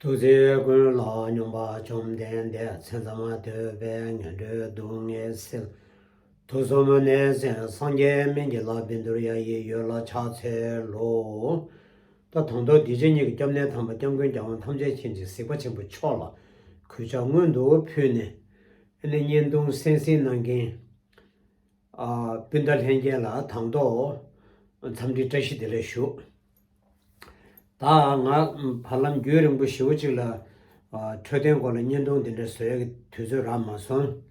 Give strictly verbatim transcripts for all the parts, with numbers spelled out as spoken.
ཐུགས་རྗེ་ཀུན་ལ་སྙོམས་པ་བཅོམ་ལྡན་འདས། མཚན་ཙམ་མ་ཐོས་པས་ངན་འགྲོའི་སྡུག་བསྔལ་སེལ། དུག་གསུམ་ནད་གསོ་སངས་རྒྱས་སྨན་གྱི་བླ། བཻ་ཌཱུརྱ་ཡི་འོད་ལ་ཕྱག་འཚལ་ལོ། ད་དང་ཐོག་སྡིག་ཅན་གཉིས་ཀྱི་སྐྱབས་གནས་དམ་པ་སྐྱབས་མགོན་རྒྱལ་དབང་ཐམས་ཅད་མཁྱེན་ཅིང་གཟིགས་པ་ཆེན་པོ་མཆོག་ལ་གུས་ཕྱག་སྔོན་དུ་ཕུལ་ནས། ཨ་ནི་བརྙན་ཐུང་གསན་གཟིགས་གནང་མཁན། ཨ། སྤུན་ཟླ་ལྷན་རྒྱས་ལ་དང་ཐོག་འཚམས་འདྲི་བཀྲ་ཤིས་བདེ་ལེགས་ཞུ། ད་ང་བར་ལམ་རྒྱུན་རིང་པོ་ཞེ་པོ་ཅིག་ལ། ཨ། འཕྲོད་བསྟེན་སྐོར་ལ་བརྙན་ཐུང་འདི་འདྲ་བཟོ་ཡག་གི་དུས་ཚོད་རག་མ་སོང་།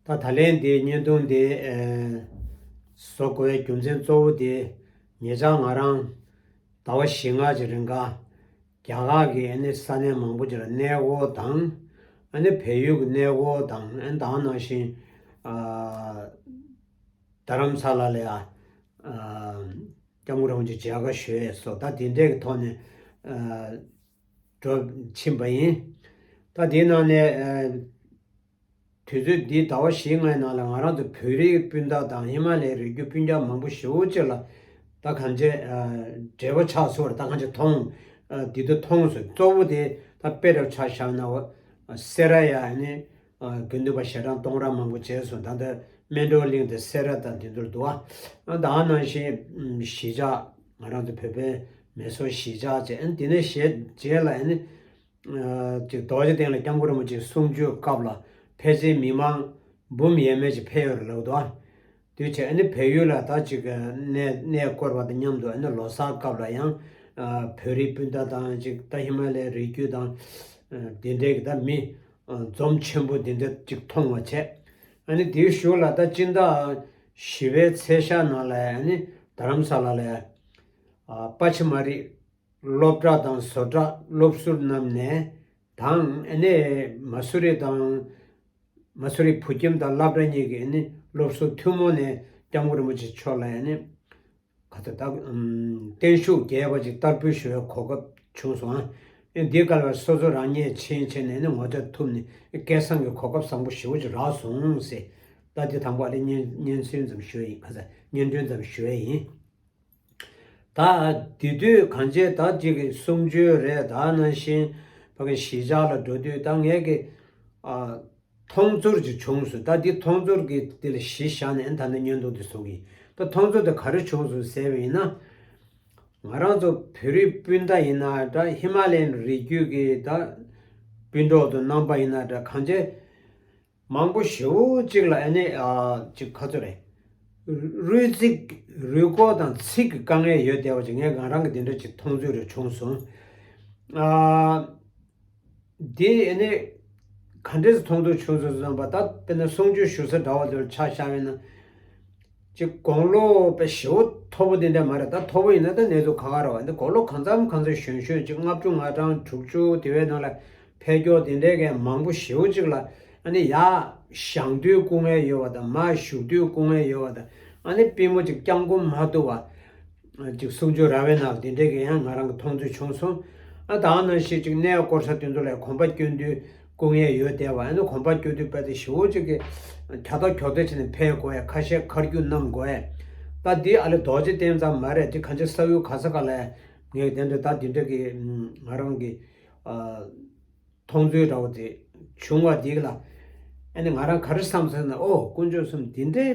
ད་ད་ལན་འདི་བརྙན་ཐུང་འདི། ཨེ། བཟོ་དགོས་པའི་རྒྱུ་མཚན་གཙོ་བོ་འདི་ཉེ་ཆར་ང་རང་ཟླ་བ་བཞི་ལྔ་ཅིག་རིང་ག་རྒྱ་གར་གྱི་ཨ་ནི་ས་གནས་མང་པོ་ཅིག་ལ་གནས་སྐོར་དང་། ཨ་ནི་བལ་ཡུལ་གྱི་གནས་སྐོར་དང་། ཨ་ནི་ད་ག་ནང་བཞིན། ཨ། རྡ་རམ་ས་ལ་ལ་ཡ། ཨ། སྐྱབས་མགོན་རིན་པོ་ཆེ་མཇལ་ཁ་ཞུ་ཡས་སོགས་ད་དེ་འདྲས་ཀྱི་ཐོག་ནས། ཨ། འགྲོ་ཕྱིན་པ་ཡིན། ད་དེའི་ནང་ནས། ཨ། དུས་ཚོད་འདི་ཟླ་བ་བཞི་ལྔའི་ནང་ལ་ང་རང་ཚོ་བོད་རིགས་སྤུན་ཟླ་དང་ཧི་མ་ལའི་རི་རྒྱུད་སྤུན་ཀྱག་མང་པོ་ཞེ་པོ་ཅིག་ལ། ད་གང་ཅི། ཨ། འབྲེལ་བ་ཆགས་སོང་བ་རེད། ད་གང་ཅི་མཐོང་། ཨ། འདི་དུ་མཐོང་སོང་། གཙོ་བོ་དེ་ད་དཔེ་རབ་ཆ་བཞག་ན་འོ། སེ་ར་ཡ་ནི། ཨ། དགེ་འདུན་པ་ཞལ་གྲངས་སྟོང་ཕྲག་མང་པོ་བྱས་སོང་། ད་ལྟ་སྨན་གྲོལ་གླིང་དེ་སེ་ར་དང་དེ་ཚོར་འདུག་ཨ། ཨ། ད་ག་ནང་བཞིན་གཞིས་ཆགས་ང་རང་ཚོ་བོད་པའི་མེ་སོར་གཞིས་ཆགས་བྱས། ཨ། དེ་ནས་ཞེས་རྗེས་ལ་ཨ་ནི། ཨ། ཅིག་རྡོ་རྗེ་གདན་ལ་སྐྱབས་མགོན་རིན་པོ་ཆེའི་གསུང་ཆོས་སྐབས་ལ་ཕལ་ཆེར་མི་མང་འབུམ་ཡས་མས་ཅིག་ཕེབས་ཡོད་རེད་ལབ་འདུག་ཨ། དུས་ཆེ་ཨ་ནི་བལ་ཡུལ་ལ་ད་ཅིག་གནས་གནས་སྐོར་བ་དང་མཉམ་དུ་ཨ་ནི་ལོ་གསར་སྐབས་ལ་ཡང་། ཨ། བོད་རིགས་སྤུན་ཟླ་དང་ཅིག་ད་ཧི་མ་ལའི་རི་རྒྱུད་དང་། ཨ། དེ་འདྲའི་གི་ད་མི། ཨ། འཛོམས་ཆེན་པོ་དེ་འདྲ་ཅིག་མཐོང་བ་བྱས། ཨ་ནི་དེའི་གཞུག་ལ་ད་སྤྱི་ཟླ་བཞི་པའི་ཚེས་ཤར་ནང་ལ་ཨ་ནི་རྡ་རམ་ས་ལ་ལ། ཨ། པ་ཆེ་མ་རི། སློབ་གྲྭ་དང་བཟོ་གྲྭ་སློབ་ཟུར་རྣམས་ནས་དང་། ཨ་ནི་མ་སུ་རི་དང་། མ་སུ་རི་བོད་ཁྱིམ་དང་སློབ་གྲྭ་གཉིས་ཀྱི་ཨ་ནི་སློབ་ཟུར་ཐུན་མོང་ནས་སྐྱབས་མགོན་རིན་པོ་ཆེ་མཆོག་ལ་ཨ་ནི་ག་ཚོད་ད། ཨམ། བརྟན་བཞུགས་རྒྱས་པ་ཅིག་བསྟར་འབུལ་ཞུ་བའི་གོ་སྐབས་བྱུང་སོང་། ཨ་ནི་འདིའི་སྐབས་ལ་སོ་སོ་རང་ཉིད་ཕྱིན་ཆད་ནས་ཨ་ནི་ངོ་ཚ་ཐུབ་ནས་སྐལ་བཟང་གི་གོ་སྐབས་བཟང་པོ་ཞེ་པོ་ཅིག་རག་སོང་ཟེར། ད་འདི་དང་པོ་ཨ་ནི་སྙན་སྙན་སེང་ཙམ་ཞུ་བ་ཡིན། ག་ཚོད་སྙན་སྒྲོན་ཙམ་ཞུ་བ་ཡིན། ད་དེ་དུས་གང་ཅི་ད་ཅིག་གི་གསུང་ཆོས་རེད། ད་ནང་བཞིན་ཕ་གི་གཞིས་ཆགས་ལ་འགྲོ་དུས་ད་ངས་ཀྱི། ཨ། མཐོང་ཚོར་ཅིག་བྱུང་སོང་། ད་འདི་མཐོང་ཚོར་གྱི་འདི་ལ་གཞི་བཞག་ནས་ད་ནི་བརྙན་ཐུང་འདི་བཟོ་གི་ཡིན། ད་མཐོང་ཚོར་དེ་ག་རེ་བྱུང་སོང་ཟེར་བ་ཡིན་ན། ང་རང་ཚོ་བོད་རིགས་སྤུན་ཟླ་ཡིན་ན་འདྲ། ཧི་མ་ལ་ཡན་རི་རྒྱུད་ཀྱི་ད་སྤུན་གྲོགས་དང་རྣམ་པ་ཡིན་ན་འདྲ། གང་ཅི། མང་པོ་ཞེ་པོ་ཅིག་ལ་ཨ་ནི། ཨ། ཅིག་ག་ཚོད་རེད། རུས་ཚིག་རུས་ཁོག་དང་ཚིགས་ཀྱི་དཀའ་ངལ་ཡོད་བསྡད་པ་ཅིག་ངས་ང་རང་གི་དེ་འདྲ་ཅིག་མཐོང་ཚུལ་རེ་བྱུང་སོང་། ཨ། འདི་ཨ་ནི་ག་འདྲས་མཐོང་ཚུལ་བྱུང་སོང་ཟེར་བ། ད་དཔེར་ན་གསུང་ཆོས་ཞུ་ས་འདྲ་བ་དེར་ཆ་བཞག་པ་ཡིན་ན། ཅིག་དགུང་ལོ་དཔེ་ཞེ་པོ་མཐོ་པོ་དེ་འདྲ་མ་རེད། ད་མཐོ་པོ་ཡིན་ན་ད་གནས་ཚུལ་ཁག་ཁག་རེད་བ། འདི་དགུང་ལོ་གང་འཚམ་གང་འཚམ་གཞོན་གཞོན་ཅིག་ལྔ་བཅུ་ང་གྲངས་དྲུག་ཅུ་དེ་བའི་ནང་ལ་ཕེབས་མཁན་དེ་འདྲའི་གི་མང་པོ་ཞེ་པོ་ཅིག་ལ་ཨ་ནི་ཡར་བཞེངས་དུས་སྐུ་ངལ་ཡོད་པ་དང་། མར་བཞུགས་དུས་སྐུ་ངལ་ཡོད་པ་དང་། ཨ་ནི་པུས་མོ་ཅིག་བརྐྱང་བསྐུམ་མ་ཐུབ་པ། ཅིག་གསུང་ཆོས་ར་བའི་ནང་དེ་འདྲའི་གི་ཡང་ང་རང་གི་མཐོང་ཚུལ་བྱུང་སོང་། ཨ། ད་ནང་བཞིན་ཅིག་གནས་སྐོར་ས་དེ་ཚོ་ལ་གོམ་པ་སྐྱོན་དུས་སྐུ་ངལ་ཡོད་བསྡད་པ། ཨ་ནི་གོམ་པ་སྐྱོན་དུས་དཔེ་དེ་ཞེ་པོ་ཅིག་གི་གྱ་ཐོག་གྱོག་ཐོག་བྱས་ནས་ཕེབས་དགོས་ཡ། ཁ་ཤས་ཁ་རྒྱུན་བསྣམས་དགོས་ཡ། ད་འདི་ཨ་ལེ་རྡོ་རྗེ་གདན་ཙམ་མ་རེད། དེ་གང་ཅི་ས་ཁུལ་ག་ས་ག་ལ་ངས་དེ་འདྲ་ད་འདི་འདྲ་གི་ང་རང་གི། ཨ། མཐོང་ཚུལ་འདྲ་བོ་དེ་བྱུང་བ་འདི་ལ། ཨ་ནི་ང་རང་ག་རེ་བསམ་ཟེར་ན། ཨོ། དཀོན་མཆོག་གསུམ། འདི་འདྲའི་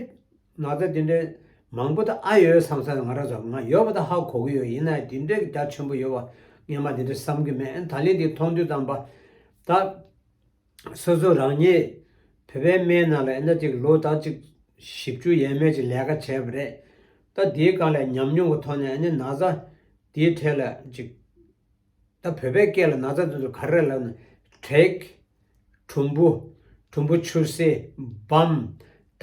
ན་ཚ་འདི་འདྲའི་མང་པོ་ད་ཨ་ཡོད་བསམ་ས། ང་རང་ཚོ་ང་ཡོད་པ་ད་ཧ་གོ་གི་ཡོད། ཡིན་ན་འདི་འདྲའི་རྒྱ་ཆེན་པོ་ཡོད་པ་སྔོན་མ་འདི་འདྲ་བསམ་གི་མེད། ཨ་ནི་ད་ལན་འདི་མཐོང་དུས་ཙམ་པ། ད་སོ་སོ་རང་ཉིད་བོད་པའི་སྨན་ནང་ལ་ཨ་ནི་ཅིག་ལོ་ད་ཅིག་བཞི་བཅུ་ཡས་མས་ཅིག་ལས་ཀ་བྱས་པ་རེད། ད་འདིའི་སྒང་ལ་ཉམས་མྱོང་གི་ཐོག་ནས་ཨ་ནི་ན་ཚ་འདིའི་གྲས་ལ་ཅིག་ད་བོད་པའི་སྐད་ལ་ན་ཚ་དེ་ཚོ་ག་རེ་ལབ་ན། དྲེག་དྲུམ་བུ། དྲུམ་བུ་ཆུ་སེར། སྦམ།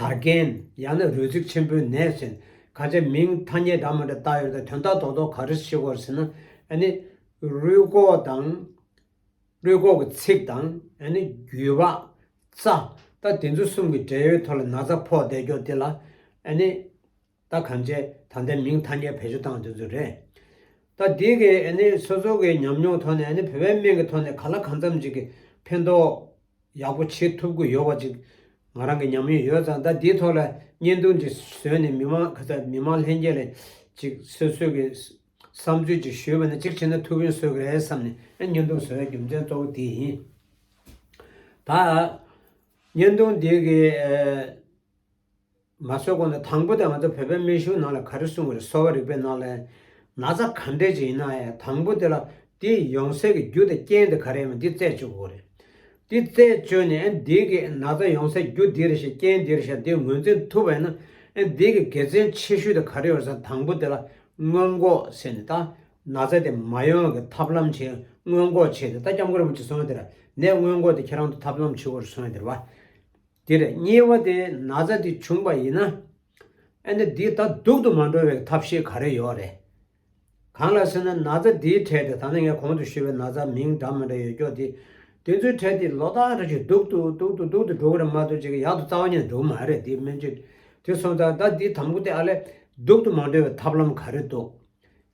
དར་རྒན། ཡང་ན་རུས་ཚིགས་ཆེན་པོའི་ནད་ཟེར། ག་ཚད་མིང་ཐ་སྙད་འདྲ་མི་འདྲ་བཏགས་ཡོད། ད་དོན་དག་རྡོག་རྡོག་ག་རེ་ཤེས་དགོས་ཟེར་ན། ཨ་ནི་རུས་ཁོག་དང་། རུས་ཁོག་གི་ཚིགས་དང་། ཨ་ནི་རྒྱུས་པ། རྩ། ད་དེ་ཚོ་གསུམ་གྱི་འབྲེལ་ཡོད་ཐོག་ལ་ན་ཚ་ཕོག་བསྡད་ཀྱོག་དེ་ལ་ཨ་ནི། ད་གང་ཅི་ད་ལྟའི་མིང་ཐ་སྙད་བེད་སྤྱོད་བཏང་དེ་ཚོ་རེད། ད་འདི་གི་ཨ་ནི་སོ་སོ་གི་ཉམས་མྱོང་ཐོག་ནས། ཨ་ནི་བོད་པའི་སྨན་གྱི་ཐོག་ནས་ག་ལ་གང་འཚམ་ཅིག་གི་ཕན་ཐོགས་ཡག་པོ་བྱེད་ཐུབ་ཀྱི་ཡོད་པ་ཅིག་ང་རང་གི་ཉམས་མྱོང་ཡོད་ཙང་། ད་འདིའི་ཐོག་ལ་བརྙན་ཐུང་ཅིག་བཟོས་ནས་མི་མང་ག་ཚ་མི་མང་ལྷན་རྒྱས་ལ་ཅིག་སོ་སོ་གི་ བསམ་ཚུལ་ཅིག་ཞུས་པ་ནི་གཅིག་བྱས་ན་ཐུགས་ཕན་གསོས་ཀྱི་རེད་བསམ་ནས་ཨ་བརྙན་ཐུང་བཟོ་བའི་རྒྱུ་མཚན་གཙོ་བོ་དེ་ཡིན། ད་བརྙན་ཐུང་འདི་གི་ཨ་མ་བཟོས་གོང་ནས་དང་པོ་དེ་ང་ཚོ་བོད་པའི་སྨན་གཞུང་ནང་ལ་ག་རེ་གསུངས་པ་རེད། གསོ་བ་རིག་པའི་ནང་ལ་ན་ཚ་ག་འདྲས་ཅིག་ཡིན་ན་ཡང་དང་པོ་དེ་ལ་དེ་ཡོང་སའི་གི་རྒྱུ་དང་རྐྱེན་དེ་ག་རེ་ཡིན་མིན་འདི་རྩད་གཅོད་དགོས་རེད། དེ་རྩད་གཅོད་ནས་ཨ་འདི་གི་ན་ཚ་ཡོང་སའི་རྒྱུ་འདི་རེད་ཤག་རྐྱེན་འདི་རེད་ཤག་འདི་ངོས་འཛིན་ཐུབ་པ་ཡིན་ན་ཨ་འདི་གི་དགེ་མཚན་ཆེ་ཤོས་དེ་ག་རེ་ཡོད་ཟེར་དང་པོ་དེ་ལ་སྔོན་འགོག་ཟེར་ནས་ད་ན་ཚ་དེ་མ་ཡོང་གི་ཐབས་ལམ་བྱེད་སྔོན་འགོག་བྱེད་དེ་ད་སྐྱབས་མགོན་རིན་པོ་ཆེ་གསུངས་ཡ་དེ་ར་ནད་སྔོན་འགོག་དེ་ཁྱེད་རང་ཚོ་ཐབས་ལམ་བྱེད་དགོས་རེད་གསུངས་ཡ་དེ་རེད་བ། དེ་རེད། གཉིས་པ་དེ་ན་ཚ་དེ་བྱུང་བ་ཡིན་ན་ཨ་ནི་འདི་ད་སྡུག་ཏུ་མ་འགྲོ་བའི་ཐབས་ཤེས་ག་རེ་ཡོད་རེད། གང་ལ་ཟེར་ན་ན་ཚ་འདིའི་གྲས་དེ་ད་ནི་ངས་གོང་དུ་ཞུས་པའི་ན་ཚ་མིང་འདྲ་མི་འདྲ་ཡོད་ཀྱོག་དེ་དེ་ཚོའི་གྲས་དེ་ལོ་ལྟར་རེ་བཞིན་སྡུག་ཏུ་སྡུག་ཏུ་སྡུག་ཏུ་འགྲོ་གི་རེད་མ་གཏོགས་ཅིག་ཡག་ཏུ་རྩ་བ་ཉིད་འགྲོ་གི་མ་རེད། དེ་སྨན་བཅོས་དེ་སོང་ཙང་ད་འདི་དང་པོ་དེ་ཨ་ལས་སྡུག་ཏུ་མ་འགྲོ་བའི་ཐབས་ལམ་ག་རེ་འདུག་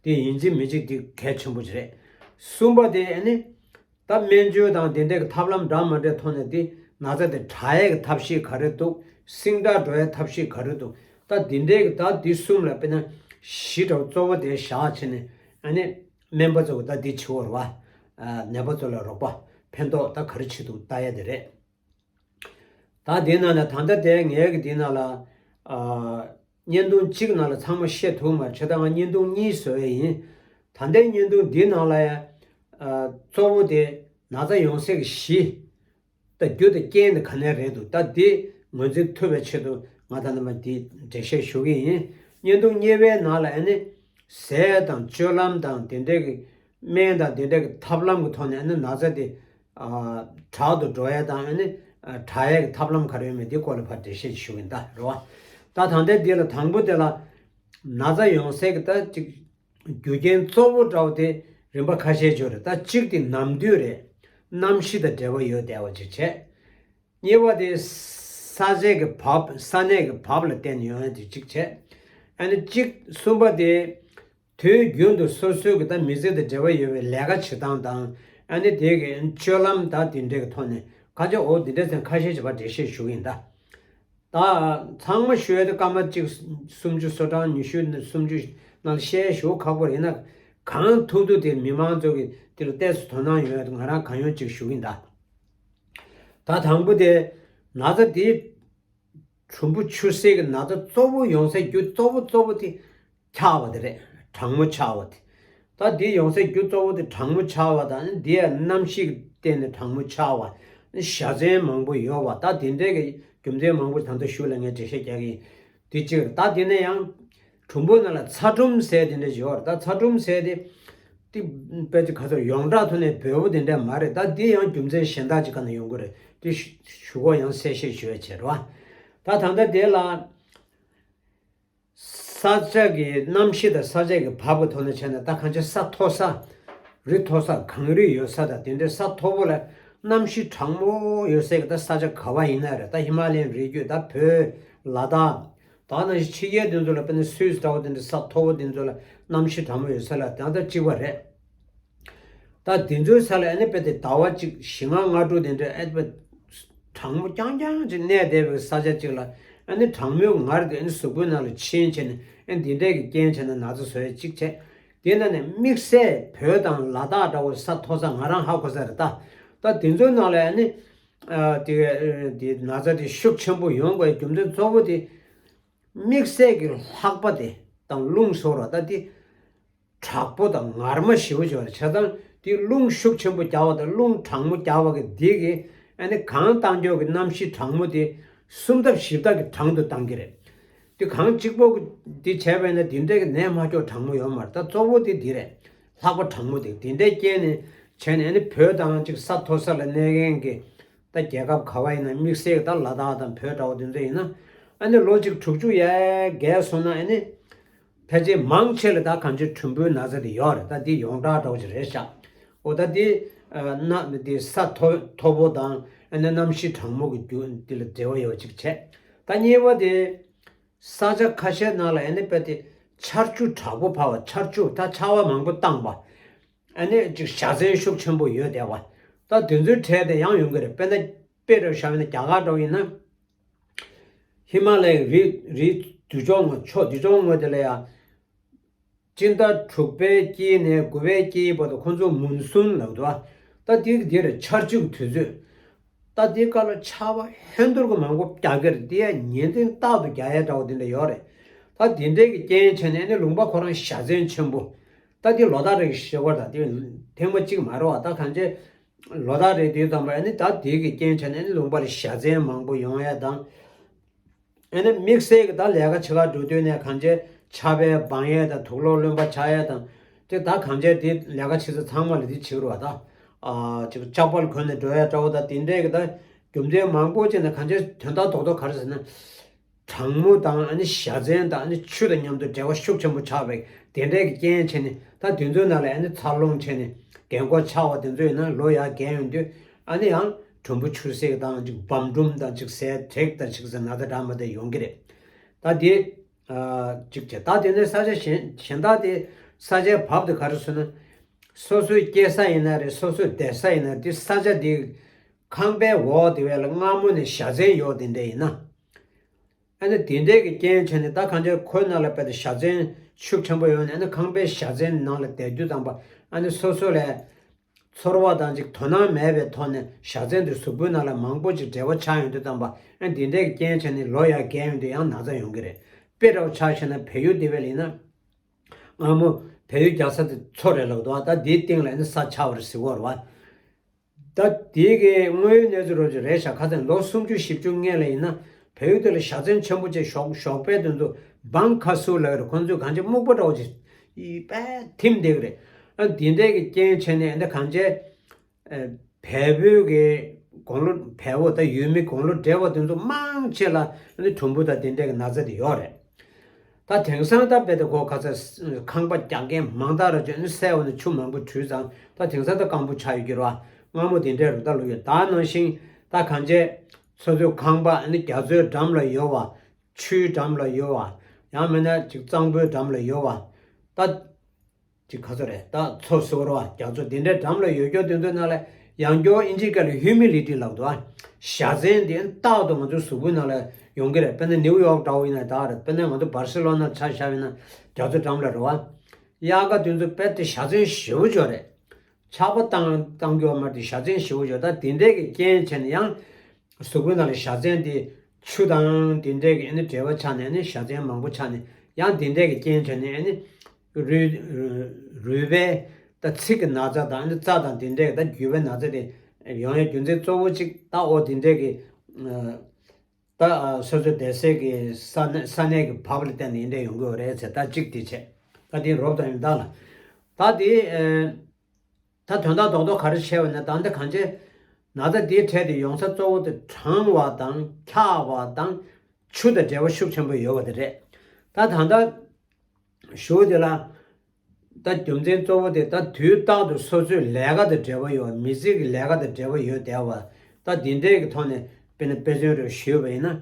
དེ་ཡིན་གཅིག་མིན་གཅིག་དེ་གལ་ཆེན་པོ་ཅིག་རེད། གསུམ་པ་དེ་ཨ་ནི། ད་སྨན་བཅོས་དང་དེ་འདྲའི་ཐབས་ལམ་འདྲ་མ་འདྲའི་ཐོག་ནས་དེ་ན་ཚ་དེ་དྲག་ཡས་ཀྱི་ཐབས་ཤེས་ག་རེ་འདུག་སྲིང་དྲག་འགྲོ་ཡས་ཐབས་ཤེས་ག་རེ་འདུག་ད་དེ་འདྲའི་གི་ད་དེ་གསུམ་ལ་དཔེར་ན་གཞི་འདྲ་བོ་གཙོ་བོ་དེ་བཞག་བྱས་ནས་ཨ་ནི་སྨན་པ་ཚོ་གི་ད་དེ་བྱེད་འོར་བ། ནད་པ་ཚོ་ལ་རོགས་པ་ཕན་ཐོགས་ད་ག་རེ་བྱེད་འདུག་ལྟ་ཡས་དེ་རེད། ད་དེ་ནང་ནས་ད་ལྟ་དེ་ངའི་གི་དེ་ནང་ལ་ཨ་བརྙན་ཐུང་གཅིག་ནང་ལ་ཚང་མ་བཤད་ཐུབ་མ་རེད། བྱས་ད་ང་བརྙན་ཐུང་གཉིས་བཟོ་ཡས་ཡིན། ད་ལྟའི་བརྙན་ཐུང་འདི་ནང་ལ་ཡང་ཨ་གཙོ་བོ་དེ་ན་ཚ་ཡོང་སའི་གི་གཞི་ད་རྒྱུ་དང་རྐྱེན་དེ་ག་ནས་རེད་འདུག་ད་དེ་ངོས་འཛིན་ཐུབ་པའི་ཆེད་དུ་ང་ད་ནི་མ་འདི་འགྲེལ་བཤད་ཞུ་གི་ཡིན། བརྙན་ཐུང་གཉིས་པའི་ནང་ལ་ཨ་ནི་ཟས་དང་སྤྱོད་ལམ་དང་དེ་འདྲའི་གི་སྨན་དང་དེ་འདྲའི་གི་ཐབས་ལམ་གི་ཐོག་ནས་ཨ་ནི་ན་ཚ་དེ་ཨ་དྲག་ཏུ་འགྲོ་ཡས་དང་ཨ་ནི་ཨ་དྲག་ཡས་ཀྱི་ཐབས་ལམ་ག་རེ་ཡོད་མེད་འདི་སྐོར་ལ་ཕར་འགྲེལ་བཤད་ཞུ་གི་ཡིན་ད་རེད་བ། ད་ད་ལྟའི་འདི་ལ་དང་པོ་དེ་ལ་ན་ཚ་ཡོང་སའི་གི་ད་ཅིག་རྒྱུ་རྐྱེན་གཙོ་བོ་འདྲ་བོ་དེ་རིམ་པ་ཁ་ཤས་ཅིག་ཡོད་རེད། ད་གཅིག་དེ་ནམ་དུས་རེད། གནམ་གཤིས་དང་འབྲེལ་བ་ཡོད་བསྡད་པ་ཅིག་བྱས། གཉིས་པ་དེ་ས་ཆ་གི་བབ་ས་གནས་ཀྱི་བབ་ལ་བརྟེན་ནས་ཡོང་ཡ་དེ་གཅིག་བྱས། ཨ་ནི་གཅིག་གསུམ་པ་དེ། དུས་རྒྱུན་དུ་སོ་སོའི་གི་ད་མི་ཚེ་དང་འབྲེལ་བ་ཡོད་པའི་ལས་ཀ་བྱེད་སྟངས་དང་ཨ་ནི་དེ་གི་སྤྱོད་ལམ་ད་དེ་འདྲའི་གི་ཐོག་ནས་ཁ་ཆེ་འོ་དེ་འདྲའི་ཚན་ཁ་ཤས་ཅིག་ཕར་འགྲེལ་བཤད་ཞུ་གི་ཡིན་ད། ད་ཚང་མ་ཞུ་ཡ་དེ་སྐར་མ་གཅིག་སུམ་ཅུ་སོ་གྲངས་ཉི་ཤུ་ནས་སུམ་ཅུ་ནང་བཤད་ཞུ་ཁག་པོ་རེད། ཡིན་ན་གང་ཐུབ་ཐུབ་དེ་མི་མང་ཚོ་གི་དེ་ལ་ཏོག་ཙམ་དོ་སྣང་ཡོད་ཡ་དེ་ང་རང་གང་ཡོང་ཅིག་ཞུ་གི་ཡིན་ད། ད་དང་པོ་དེ་ན་ཚ་དེ། གྲུམ་བུ་ཆུ་སེར་གྱི་ན་ཚ་གཙོ་བོ་ཡོང་སའི་རྒྱུ་གཙོ་བོ་གཙོ་བོ་དེ་ཆགས་པ་དེ་རེད། གྲང་མོ་ཆགས་པ་དེ། ད་འདི་ཡོང་སའི་རྒྱུ་གཙོ་བོ་དེ་གྲང་མོ་ཆགས་པ་དང་འདི་ཡང་གནམ་གཤིས་ཀྱི་སྟེང་ནས་གྲང་མོ་ཆགས་པ། བཞའ་ཚན་མང་པོ་ཡོད་པ་ད་དེ་འདྲའི་གི་རྒྱུ་མཚན་མང་པོ་ད་ལྟ་ཞུ་ལ་ངས་འགྲེལ་བཤད་རྒྱག་གི་ཡིན། དེ་གཅིག་རེད། ད་དེ་ནས་ཡང་གྲུམ་བུ་ནང་ལ་ཚ་གྲུམ་ཟེར་དེ་འདྲ་ཡོད་རེད། ད་ཚ་གྲུམ་ཟེར་དེ་དེ་དཔེ་ཅིག་ག་ཚོད་ཡོངས་གྲགས་ཐོག་ནས་འབོལ་པོ་དེ་འདྲ་མ་རེད། ད་དེ་ཡང་རྒྱུ་མཚན་གཞན་དག་ཅིག་ག་ནས་ཡོང་གི་རེད། དེ་ཞུ་གོ་ཡང་གསལ་བཤད་ཞུ་ཡ་བྱེད་རོགས། ད་ད་ལྟ་དེ་ལ་ས་ཆ་གི་གནམ་གཤིས་དང་ས་ཆ་གི་བབ་གི་ཐོག་ནས་བྱས་ན་ད་གང་ཅི་ས་མཐོ་ས་རི་མཐོ་ས་གངས་རི་ཡོད་ས་དང་དེ་འདྲའི་ས་མཐོ་པོ་ལ་གནམ་གཤིས་གྲང་མོ་ཡོད་སའི་གི་ད་ས་ཆ་ག་བ་ཡིན་ན་རེད། ད་ཧི་མ་ལ་ཡའི་རི་རྒྱུད་ད་བོད་ལ་དྭགས། ད་ནང་བཞིན་ཕྱི་རྒྱལ་དེ་ཚོ་ལ་དཔེར་ན་སུད་སི་འདྲ་བོ་དེ་འདྲ་ས་མཐོ་བོ་དེ་ཚོ་ལ་གནམ་གཤིས་གྲང་མོ་ཡོད་ས་ལ་ད་ལྟ་གཅིག་པ་རེད། ད་དེ་ཚོའི་ས་ལ་ཨ་ནི་དཔེ་དེ་ཟླ་བ་གཅིག་བཞི་ལྔ་ལྔ་དྲུག་དེ་འདྲ་ཨ་ནི་དཔེ་གྲང་མོ་རྐྱང་རྐྱང་ཅིག་གནས་བསྡད་པའི་ས་ཆ་གཅིག་ལ་ཨ་ནི་གྲང་མོའི་ངར་དེ་ཨ་ནི་གཟུགས་པོའི་ནང་ལ་ཕྱིན་བྱས་ནས་ཨ་ནི་དེ་འདྲས་ཀྱི་རྐྱེན་བྱས་ནས་ན་ཚ་བཟོ་ཡས་གཅིག་བྱས། དེ་ནང་ནས་དམིགས་བསལ་བོད་དང་ལ་དྭགས་འདྲ་བོ་ས་མཐོ་ས་ང་རང་ཧ་གོ་ས་རེད་ད། ད་དེ་ཚོའི་ནང་ལ་ཨ་ནི། ཨ་དེ་དེ་ན་ཚ་དེ་ཤུགས་ཆེན་པོ་ཡོང་དགོས་རྒྱུ་མཚན་གཙོ་བོ་དེ་དམིགས་བསལ་གྱི་ལྷགས་པ་དེ་དང་རླུང་ཟེར་བ་ད་དེ་དྲག་པོ་དང་ངར་མ་ཞེ་པོ་ཅིག་ཡོད་རེད། བྱས་ཙང་དེ་རླུང་ཤུགས་ཆེན་པོ་རྒྱག་པ་དང་རླུང་གྲང་མོ་རྒྱག་པ་གི་དེ་གི་ཨ་ནི་གང་བཏང་ཀྱོག་གི་གནམ་གཤིས་གྲང་མོ་དེ་སུམ་ལྡབ་བཞི་ལྡབ་ཀྱི་གྲང་དུ་བཏང་གི་རེད། དེ་གང་གཅིག་པོ་གི་དེ་བྱས་པས་ན་དེ་འདྲའི་གི་ནད་མ་སྐྱོག་གྲང་མོ་ཡོད་མ་རེད། ད་གཙོ་བོ་དེ་དེ་རེད། ལྷགས་པ་གྲང་མོ་དེ་དེ་འདྲའི་རྐྱེན་ནས་བྱས་ནས་ཨ་ནི་བོད་དང་ཅིག་ས་མཐོ་ས་ལ་གནས་མཁན་གྱི་ད་རྒྱལ་ཁབ་ག་བ་ཡིན་ན་དམིགས་བསལ་ད་ལ་དྭགས་དང་བོད་འདྲ་བོ་དེ་ཚོ་ཡིན་ན་ཨ་ནི་ལོ་གཅིག་དྲུག་ཅུ་ཡར་བརྒལ་སོང་ན་ཨ་ནི་ཕལ་ཆེར་མང་ཆེ་ལ་ད་གང་ཅི་གྲུམ་བུའི་ན་ཚ་དེ་ཡོད་རེད། ད་འདི་ཡོངས་གྲགས་འདྲ་བོ་ཅིག་རེད་ཤག་འོ་ད་འདི་ན་འདི་ས་མཐོ་མཐོ་པོ་དང་ཨ་ནི་གནམ་གཤིས་གྲང་མོ་གི་རྒྱུ་འདི་ལ་འབྲེལ་བ་ཡོད་ཅིག་བྱས། ད་གཉིས་པ་དེ་ས་ཆ་ཁ་ཤས་ནང་ལ་ཨ་ནི་དཔེ་དེ་ཆར་ཆུ་དྲག་པོ་བབས་པ། ཆར་ཆུ་ད་ཆར་བ་མང་པོ་བཏང་པ། ཨ་ནི་ཅིག་བཞའ་ཚན་ཤུགས་ཆེན་པོ་ཡོད་བསྡད་པ། ད་དེ་ཚོའི་གྲས་དེ་ཡང་ཡོང་གི་རེད། དཔེར་ན་དཔེ་རུ་བཞག་ན་རྒྱ་གར་འདྲ་བོ་ཡིན་ན། ཧི་མ་ལ་ཡའི་རི་རི་དུས་ཕྱོགས་ངོས་ཕྱོགས་དུས་ཕྱོགས་ངོས་དེ་ལ་ཡང་ སྤྱི་ཟླ་དྲུག་པའི་དཀྱིལ་ནས་དགུ་པའི་དཀྱིལ་བར་དུ་ཁོང་ཚོ་མུན་སུམ་ལབ་འདུག་ཨ། ད་དེ་དེར་ཆར་ཆུ་གི་དུས་ཚོད། ད་དེ་སྐབས་ལ་ཆར་པ་ཧན་ཐོར་གི་མང་པོ་རྒྱག་གི་རེད། དེ་ཡང་ཉིན་མཚན་རྟག་ཏུ་རྒྱག་ཡ་འདྲ་བོ་དེ་འདྲ་ཡོད་རེད། ད་དེ་འདྲའི་གི་རྐྱེན་བྱས་ནས་ཨ་ནི་ལུང་པ་ཁོ་རང་བཞའ་ཚན་ཆེན་པོ། ད་དེ་ལོ་ཟླ་རེ་ཞེས་པ་ད་དེ་ཐེངས་མ་གཅིག་མ་རེད་བ། ད་གང་ཅི་ལོ་ཟླ་རེ་དུས་ཙམ་པ་ཨ་ནི་ད་དེ་གི་རྐྱེན་བྱས་ནས་ཨ་ནི་ལུང་པ་ལ་བཞའ་ཚན་མང་པོ་ཡོང་ཡ་དང་། ཨ་ནི་དམིགས་བསལ་གྱི་ད་ལས་ཀ་བྱེད་གར་འགྲོ་དུས་ནས་གང་ཅི་ཆར་པའི་སྦང་ཡས་དང་དུག་ལོག་རློན་པ་ཆགས་ཡས་དང་། དེ་ད་གང་ཅི་དེ་ལས་ཀ་བྱེད་ས་ཚང་མ་ལ་དེ་བྱེད་རོགས་ད། ཨ་ཅིག་ལྕགས་པར་གོན་ནས་འགྲོ་ཡས་འདྲ་བོ་ད་དེ་འདྲས་ཀྱི་ད་རྒྱུ་མཚན་མང་པོ་བྱས་ནས་གང་ཅི་དོན་དག་རྡོག་རྡོག་ག་རེ་ཟེར་ན། གྲང་མོ་དང་ཨ་ནི་བཞའ་ཚན་དང་ཨ་ནི་ཆུ་དང་མཉམ་དུ་འབྲེལ་བ་ཤུགས་ཆེན་པོ་ཆགས་པའི་དེ་འདྲས་ཀྱི་རྐྱེན་བྱས་ནས་ད་དེ་ཚོའི་ནང་ལ་ཨ་ནི་འཚར་ལོངས་བྱས་ནས་རྒན་འཁོགས་ཆགས་པ་དེ་ཚོ་ཡིན་ན་ལོ་ཡར་རྒས་ཡོང་དུས་ཨ་ནི་ཡང་གྲུམ་བུ་ཆུ་སྲེག་དང་ཅིག་བམ་གྲུམ་དང་ཅིག་ཟས་དྲེག་དང་ཅིག་ཟེར་ན་ད་འདྲ་མ་དེ་ཡོང་གི་རེད། ད་དེ། ཅིག་བྱས་ད་དེ་ནས་ས་ཆ་གཞན་གཞན་དག་དེ་ས་ཆའི་བབ་དེ་ག་རེ་ཟེར་ན། སོ་སོའི་སྐྱེས་ས་ཡིན་ན་རེད། སོ་སོའི་བསྡད་ས་ཡིན་ན་དེ་ས་ཆ་དེ་ཁང་པའི་འོག་དེ་བས་ལ་སྔ་མོ་ནས་བཞའ་ཚན་ཡོད་དེ་འདྲ་ཡིན་ན། ཨ་ནི་དེ་འདྲའི་གི་རྐྱེན་བྱས་ནས་ད་གང་ཅི་ཁོའི་ནང་ལ་དཔེ་དེ་བཞའ་ཚན་ཤུགས་ཆེན་པོ་ཡོད་ནས་ཨ་ནི་ཁང་པའི་བཞའ་ཚན་ནང་ལ་བསྡད་དུས་ཙམ་པ་ཨ་ནི་སོ་སོ་ལས། ཚོར་བ་དང་ཅིག་དོ་སྣང་མེད་པའི་ཐོག་ནས་བཞའ་ཚན་དེ་གཟུགས་པོའི་ནང་ལ་མང་པོ་ཅིག་འབྲེལ་བ་ཆགས་ཡོང་དུས་ཙམ་པ་ཨ་འདི་འདྲའི་རྐྱེན་བྱས་ནས་ལོ་ཡར་རྒས་ཡོང་དུས་ཡང་ན་ཚ་ཡོང་གི་རེད། དཔེ་འདྲ་བོ་ཆ་བཞག་ན་བལ་ཡུལ་འདི་བས་ལ་ཡིན་ན། སྔ་མོ་བལ་ཡུལ་རྒྱག་ས་དེ་མཚོ་རེད་ལབ་འདུག་ད་འདིའི་སྟེང་ལ་ནི་ས་ཆགས་པ་རེད་ཟེར་བ་རེད་བ། ད་དེའི་གི་དངོས་ཡོད་གནས་ཚུལ་རོབ་ཅིག་རེད་ཤག་ཁ་སང་ལོ་སུམ་ཅུ་བཞི་བཅུ་སྔོན་ལ་ཡིན་ན་བལ་ཡུལ་དེ་ལ་བཞའ་ཚན་ཆེན་པོ་ཅིག་ཞོགས་ཞོགས་པའི་དུས་ཚོད་བང་ཁ་སུ་ལབ་རེད། ཁོང་ཚོས་གང་ཅི་སྨུག་པ་འདྲ་བོ་ཅིག་ཡི་པས་ཐིམ་བསྡད་གི་རེད། ཨ་འདི་འདྲའི་གི་རྐྱེན་བྱས་ནས་ཨ་འདི་གང་ཅི། ཨ་བལ་པོའི་གི་དགུང་ལོ་བལ་པོ་དང་ཡུལ་མི་དགུང་ལོ་བགྲེས་པ་དེ་ཚོ་མང་ཆེ་ལ་ཨ་ནི་གྲུམ་བུ་དང་དེ་འདྲའི་གི་ན་ཚ་དེ་ཡོད་རེད། ད་དེང་སང་ད་དཔེ་དེ་གོ་ཁ་ཚ་ཁང་པ་རྒྱག་མཁན་མང་དག་ར་ཅོ་ཨ་ནི་སའི་འོག་ནས་ཆུ་མང་པོ་བྲུས་ཙང་ད་དེང་སང་ད་སྐམ་པོ་ཆགས་ཡོད་ཀྱི་རེད་བ། སྔ་མོ་དེ་འདྲའི་རུ་ད་ལོ་ཡོད། ད་ནང་བཞིན་ད་གང་ཅི་སོ་སོའི་ཁང་པ་ཨ་ནི་རྒྱ་མཚོའི་འགྲམ་ལ་ཡོད་བ། ཆུའི་འགྲམ་ལ་ཡོད་བ། ཡང་མིན་ན་ཅིག་གཙང་པོའི་འགྲམ་ལ་ཡོད་བ། ད། ཅིག་ག་ཚོད་རེད་ད་མཚོ་ཟེར་བ་རེད་བ། རྒྱ་མཚོ་འདི་འདྲའི་འགྲམ་ལ་ཡོད་རྒྱུ་དེ་ཚོའི་ནང་ལ་ཡང་སྐྱོར་ཨིན་ཇིའི་སྐད་ལ་ཧིའུ་མི་ཌི་ཊི་ལབ་འདུག་བ། བཞའ་ཚན་འདི་རྟག་ཏུ་ང་ཚོའི་གཟུགས་པོའི་ནང་ལ་ཡོང་གི་རེད། དཔེར་ན་ནིའུ་ཡོག་འདྲ་བོ་ཡིན་ན་ད་རེད། དཔེར་ན་ང་ཚོ་སྦར་སི་ལོ་ན་ཆ་བཞག་ཡིན་ན་རྒྱ་མཚོ་འགྲམ་ལ་རེད་བ། དབྱར་ཁ་དེ་ཚོ་དཔེ་དེ་བཞའ་ཚན་ཞེ་པོ་ཅིག་རེད། ཆར་པ་བཏང་བཏང་རྒྱུ་མ་རེད། བཞའ་ཚན་ཞེ་པོ་ཅིག་ད་དེ་འདྲའི་གི་རྐྱེན་བྱས་ནས་ཡང་གཟུགས་པོའི་ནང་ལ་བཞའ་ཚན་དེ་ཆུ་དང་དེ་འདྲའི་གི་ཨ་ནི་འབྲེལ་བ་ཆགས་ནས་ཨ་ནི་བཞའ་ཚན་མང་པོ་ཆགས་ནས་ཡང་དེ་འདྲའི་གི་རྐྱེན་བྱས་ནས་ཨ་ནི་རུས་རུས་པའི་ད་ཚིགས་ཀྱི་ན་ཚ་དང་ཨ་ནི་རྩ་དང་དེ་འདྲའི་གི་ད་རྒྱུས་པའི་ན་ཚ་དེ་ཡོང་ཡའི་རྒྱུ་མཚན་གཙོ་བོ་གཅིག་ད་ཨོ་དེ་འདྲའི་གི་ད་སོ་སོ་བསྡད་སའི་གི་ས་གནས་ས་གནས་ཀྱི་བབ་ལ་བརྟེན་ནས་འདི་འདྲ་ཡོང་གི་ཡོད་རེད་ཟེར། ད་གཅིག་དེ་བྱས། ད་དེ་རོབ་དང་ཡོན་བདག་ལ། ད་དེ་ཨེ། ད་དོན་དག་རྡོག་རྡོག་ག་རེ་བྱས་པ་ན་ད་འདི་གང་ཅི། ན་ཚ་དེའི་གྲས་དེ་ཡོང་ས་གཙོ་བོ་དེ་གྲང་བ་དང་འཁྱག་པ་དང་ཆུ་དང་འབྲེལ་བ་ཤུགས་ཆེན་པོ་ཡོད་པ་དེ་རེད། ད་ད་ལྟ་ཞུ་དེ་ལ། ད་རྒྱུ་མཚན་གཙོ་བོ་དེ་ད་དུས་རྟག་ཏུ་སོ་སོའི་ལས་ཀ་དང་འབྲེལ་བ་ཡོད་པ། མི་ཚེ་གི་ལས་ཀ་དང་འབྲེལ་བ་ཡོད་བསྡད་པ། ད་འདི་འདྲའི་གི་ཐོག་ནས་དཔེར་ན་དཔེ་མཚོན་རེ་ཞུས་པ་ཡིན་ན།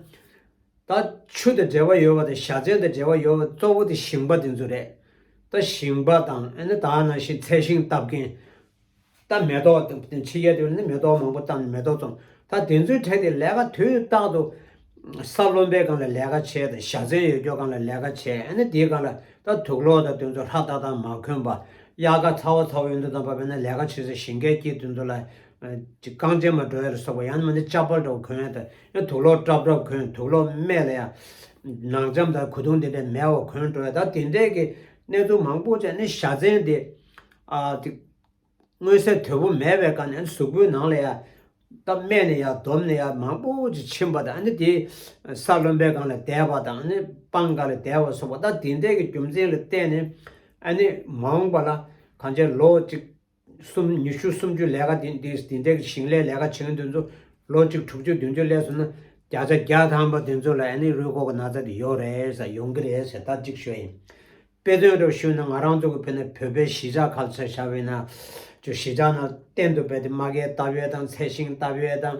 ད་ཆུ་དང་འབྲེལ་བ་ཡོད་པ་དང་བཞའ་ཚན་དང་འབྲེལ་བ་ཡོད་པ་གཙོ་བོ་དེ་ཞིང་པ་དེ་ཚོ་རེད། ད་ཞིང་པ་དང་ཨ་ནི་ད་ནང་བཞིན་ཚལ་ཞིང་བཏབ་མཁན། ད་མེ་ཏོག་དང་ཕྱི་རྒྱལ་དུ་ནི་མེ་ཏོག་མང་པོ་བཏབ་ནས་མེ་ཏོག་བཙོང་། ད་དེ་ཚོའི་གྲས་དེ་ལས་ཀ་དུས་རྟག་ཏུ་ས་རློན་པའི་སྒང་ལ་ལས་ཀ་བྱས་དང་བཞའ་ཚན་ཡོད་རྒྱུ་སྒང་ལ་ལས་ཀ་བྱས། ཨ་ནི་དེའི་སྒང་ལ་ད་དུག་ལོག་དང་དེ་ཚོ་ཧྲ་ཏག་ཏག་མ་གོན་པ། དབྱར་ཁ་ཚ་བ་ཚ་བ་ཡོང་དུས་ཙམ་པ་བས་ན་ལས་ཀ་བྱེད་ས་ཞིང་ཁའི་དཀྱིལ་དེ་ཚོ་ལ་ཅིག་རྐང་རྗེན་མ་འགྲོ་ཡ་ལ་སོགས་པ། ཡང་མིན་ན་ལྕགས་པར་འདྲ་བོ་གོན་ཡ་དང་ཡང་དུག་ལོག་སྲབ་སྲབ་གོན། དུག་ལོག་སྨད་ལ་ཡ་ནག་འཇམ་དང་གོས་ཐུང་དེ་འདྲ་མེད་པ་གོན་འགྲོ་ཡ། ད་དེ་འདྲའི་གི་གནས་ཚུལ་མང་པོ་བྱས་ནས་བཞའ་ཚན་དེ་ཨ་དེ། མངོན་གསལ་དོད་པོ་མེད་པའི་སྒང་ནས་ཨ་ནི་གཟུགས་པོའི་ནང་ལ་ཡ། ད་སྨད་ནས་ཡ་འདོམས་ནས་ཡ་མང་པོ་ཅིག་ཕྱིན་པ་དང་། ཨ་ནི་དེ་ས་རློན་པའི་སྒང་ལ་བསྡད་པ་དང་། ཨ་ནི་སྤང་སྒང་ལ་བསྡད་པ་སོགས་པ། ད་དེ་འདྲའི་གི་རྒྱུ་མཚན་ལ་བརྟེན་ནས་ཨ་ནི་མ་འོངས་པ་ལ་གང་ཅི་ལོ་གཅིག་གསུམ་ཉི་ཤུ་སུམ་ཅུ་ལས་ཀ་དེ་དེ་དེ་འདྲའི་གི་ཞིང་ལས་ལས་ཀ་བྱེད་མཁན་དེ་ཚོ་ལོ་གཅིག་དྲུག་ཅུ་བདུན་ཅུ་སླེབས་སོང་ན་བརྒྱ་ཆ་བརྒྱ་ཐམ་པ་དེ་ཚོ་ལ་ཨ་ནི་རུས་ཁོག་གི་ན་ཚ་དེ་ཡོད་རེད་ཟེར། ཡོང་གི་རེད་ཟེར། ད་གཅིག་ཤོད་ཡིན། དཔེ་མཚོན་རུ་ཞུས་ན་ང་རང་ཚོ་གི་དཔེར་ན་བོད་པའི་གཞིས་ཆགས་ཁ་ཆ་བཞག་པ་ཡིན་ན། ཅོ་གཞིས་ཆགས་ནང་གཏན་དུ་བས་ཏེ་མ་གིའི་སྟབས་ཡོད་དང་ཚལ་ཞིང་སྟབས་ཡོད་དང་།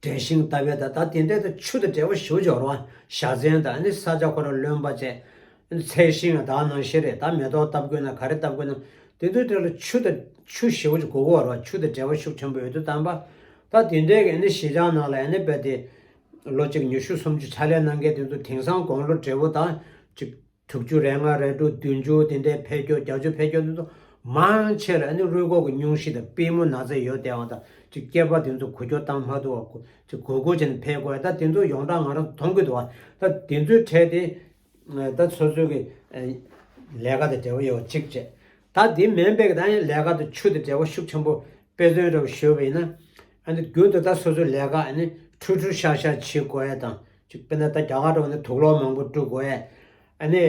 འབྲས་ཞིང་སྟབས་ཡོད་དང་། ད་དེ་འདྲའི་ད་ཆུ་དང་འབྲེལ་བ་ཞེ་པོ་ཅིག་ཡོད་རེད་བ། བཞའ་ཚན་དང་ཨ་ནི་ས་ཆ་ཁོ་རང་རློན་པ་བྱས། ཚལ་ཞིང་ཡང་ད་ནང་བཞིན་རེད། ད་མེ་ཏོག་བཏབ་དགོས་ན་ག་རེ་བཏབ་དགོས་ན་དེ་ཚོའི་གྲས་ལ་ཆུ་དང་ཆུ་ཞེ་པོ་ཅིག་དགོས་ཀྱི་ཡོད་རེད་བ། ཆུ་དང་འབྲེལ་བ་ཤུགས་ཆེན་པོ་ཡོད་དུས་ཙམ་པ། ད་དེ་འདྲའི་གི་ཨ་ནི་གཞིས་ཆགས་ནང་ལ་ཨ་ནི་བས་ཏེ་ལོ་གཅིག་ཉི་ཤུ་སུམ་ཅུ་ཕྱག་ལས་གནང་མཁན་དེ་ཚོ་དེང་སང་དགུང་ལོ་བགྲེས་པོ་དང་ཅིག་དྲུག་ཅུ་རེ་ལྔ་རེ་དྲུག་བདུན་ཅུ་དེ་འདྲའི་ཕེབས་སྐྱོད། བརྒྱད་ཅུ་ཕེབས་སྐྱོད་དེ་ཚོ་མང་ཆེ་ལ་ཨ་ནི་རུས་ཁོག་གི་སྙུང་གཞི་དང་པུས་མོ་ན་ཚ་ཡོད་བསྡད་པ་དང་ཅིག་སྐྱེས་པ་དེ་ཚོ་འགུལ་སྐྱོད་བཏང་མ་ཐུབ་པ། ཅིག་སྒུར་སྒུར་བྱས་ནས་ཕེབས་དགོས། ད་དེ་ཚོ་ཡོངས་གྲགས་ང་རང་མཐོང་གི་འདུག་བ། ད་དེ་ཚོའི་གྲས་དེ་ད་སོ་སོའི་གི་ལས་ཀ་དང་འབྲེལ་བ་ཡོད་གཅིག་བྱས། ད་དེ་མིན་པའི་གི་ད་ཡང་ལས་ཀ་དང་ཆུ་དང་འབྲེལ་བ་ཤུགས་ཆེན་པོ། དཔེ་མཚོན་འདྲ་བོ་ཞུས་པ་ཡིན་ན། ཨ་ནི་རྒྱུན་དུ་ད་སོ་སོའི་ལས་ཀ་ཨ་ནི་ཁྲུ་ཁྲུ་ཤག་ཤག་བྱེད་དགོས་ཡ་དང་། ཅིག་དཔེར་ན་ད་རྒྱ་གར་འདྲ་བོ་ནི་དུག་ལོག་མང་པོ་བཀྲུ་དགོས་ཡ། ཨ་ནི་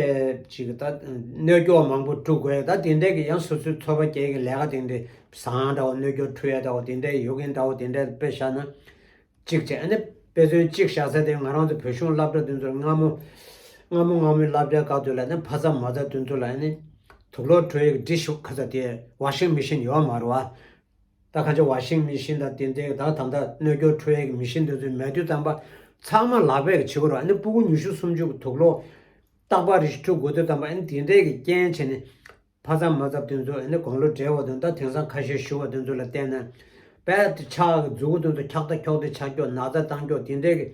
ཅིག་ད་སྣོད་སྐྱོགས་མང་པོ་བཀྲུ་དགོས་ཡ། ད་དེ་འདྲས་ཀྱི་ཡང་སོ་སོའི་འཚོ་བ་སྐྱེལ་གྱི་ལས་ཀ་དེ་འདྲས་ཟངས་འདྲ་བོ་སྣོད་སྐྱོགས་འཁྲུ་ཡ་འདྲ་བོ་དེ་འདྲས་ཡོད་མཁན་འདྲ་བོ་དེ་འདྲས་དཔེ་བཞག་ན། གཅིག་བྱས་ཨ་ནི་དཔེ་མཚོན་གཅིག་བཞག་ས་དེ་ང་རང་ཚོ་བོད་གཞུང་སློབ་གྲྭ་དེ་ཚོར་སྔ་མོ་སྔ་མོ་སྔ་མོའི་སློབ་གྲྭའི་སྐབས་དུས་ལ་ནི་ཕ་ཚ་མ་ཚ་དེ་ཚོ་ལ་ཨ་ནི་དུག་ལོག་བཀྲུ་ཡ་གི་འབྲི་ཤོག་ཁ་ཚ་དེ་ཝ་ཤིང་མེ་ཤིན་ཡོད་མ་རེད་བ། ད་ཁ་ཆེ་ཝ་ཤིང་མེ་ཤིན་དང་དེ་འདྲའི་ད་ད་ལྟ་སྣོད་སྐྱོགས་འཁྲུ་ཡས་ཀྱི་མེ་ཤིན་དེ་ཚོའི་མེད་དུས་ཙམ་པ་ཚང་མ་ལག་པས་བྱེད་དགོས་རེད། ཨ་ནི་ཕྲུ་གུ་ཉི་ཤུ་སུམ་ཅུ་གི་དུག་ལོག་རྟག་པར་རེ་བཞིན་འཁྲུ་དགོས་དུས་ཙམ་པ་ཨ་ནི་དེ་འདྲའི་གི་རྐྱེན་བྱས་ནས་ཕ་ཚ་མ་ཚ་དེ་ཚོ་ཨ་ནི་དགུང་ལོ་བགྲེས་པ་དང་ད་དེང་སང་ཁ་ཤས་ཞུ་བ་དེ་ཚོ་ལ་བལྟས་ན་རྦད་དེ་ཕྱག་གི་མཛུ་གུ་དེ་ཚོ་འཁྱག་ད་འཁྱོག་དེ་ཆག་འཁྱོག་ན་ཚ་བཏང་འཁྱོག་དེ་འདྲའི་གི་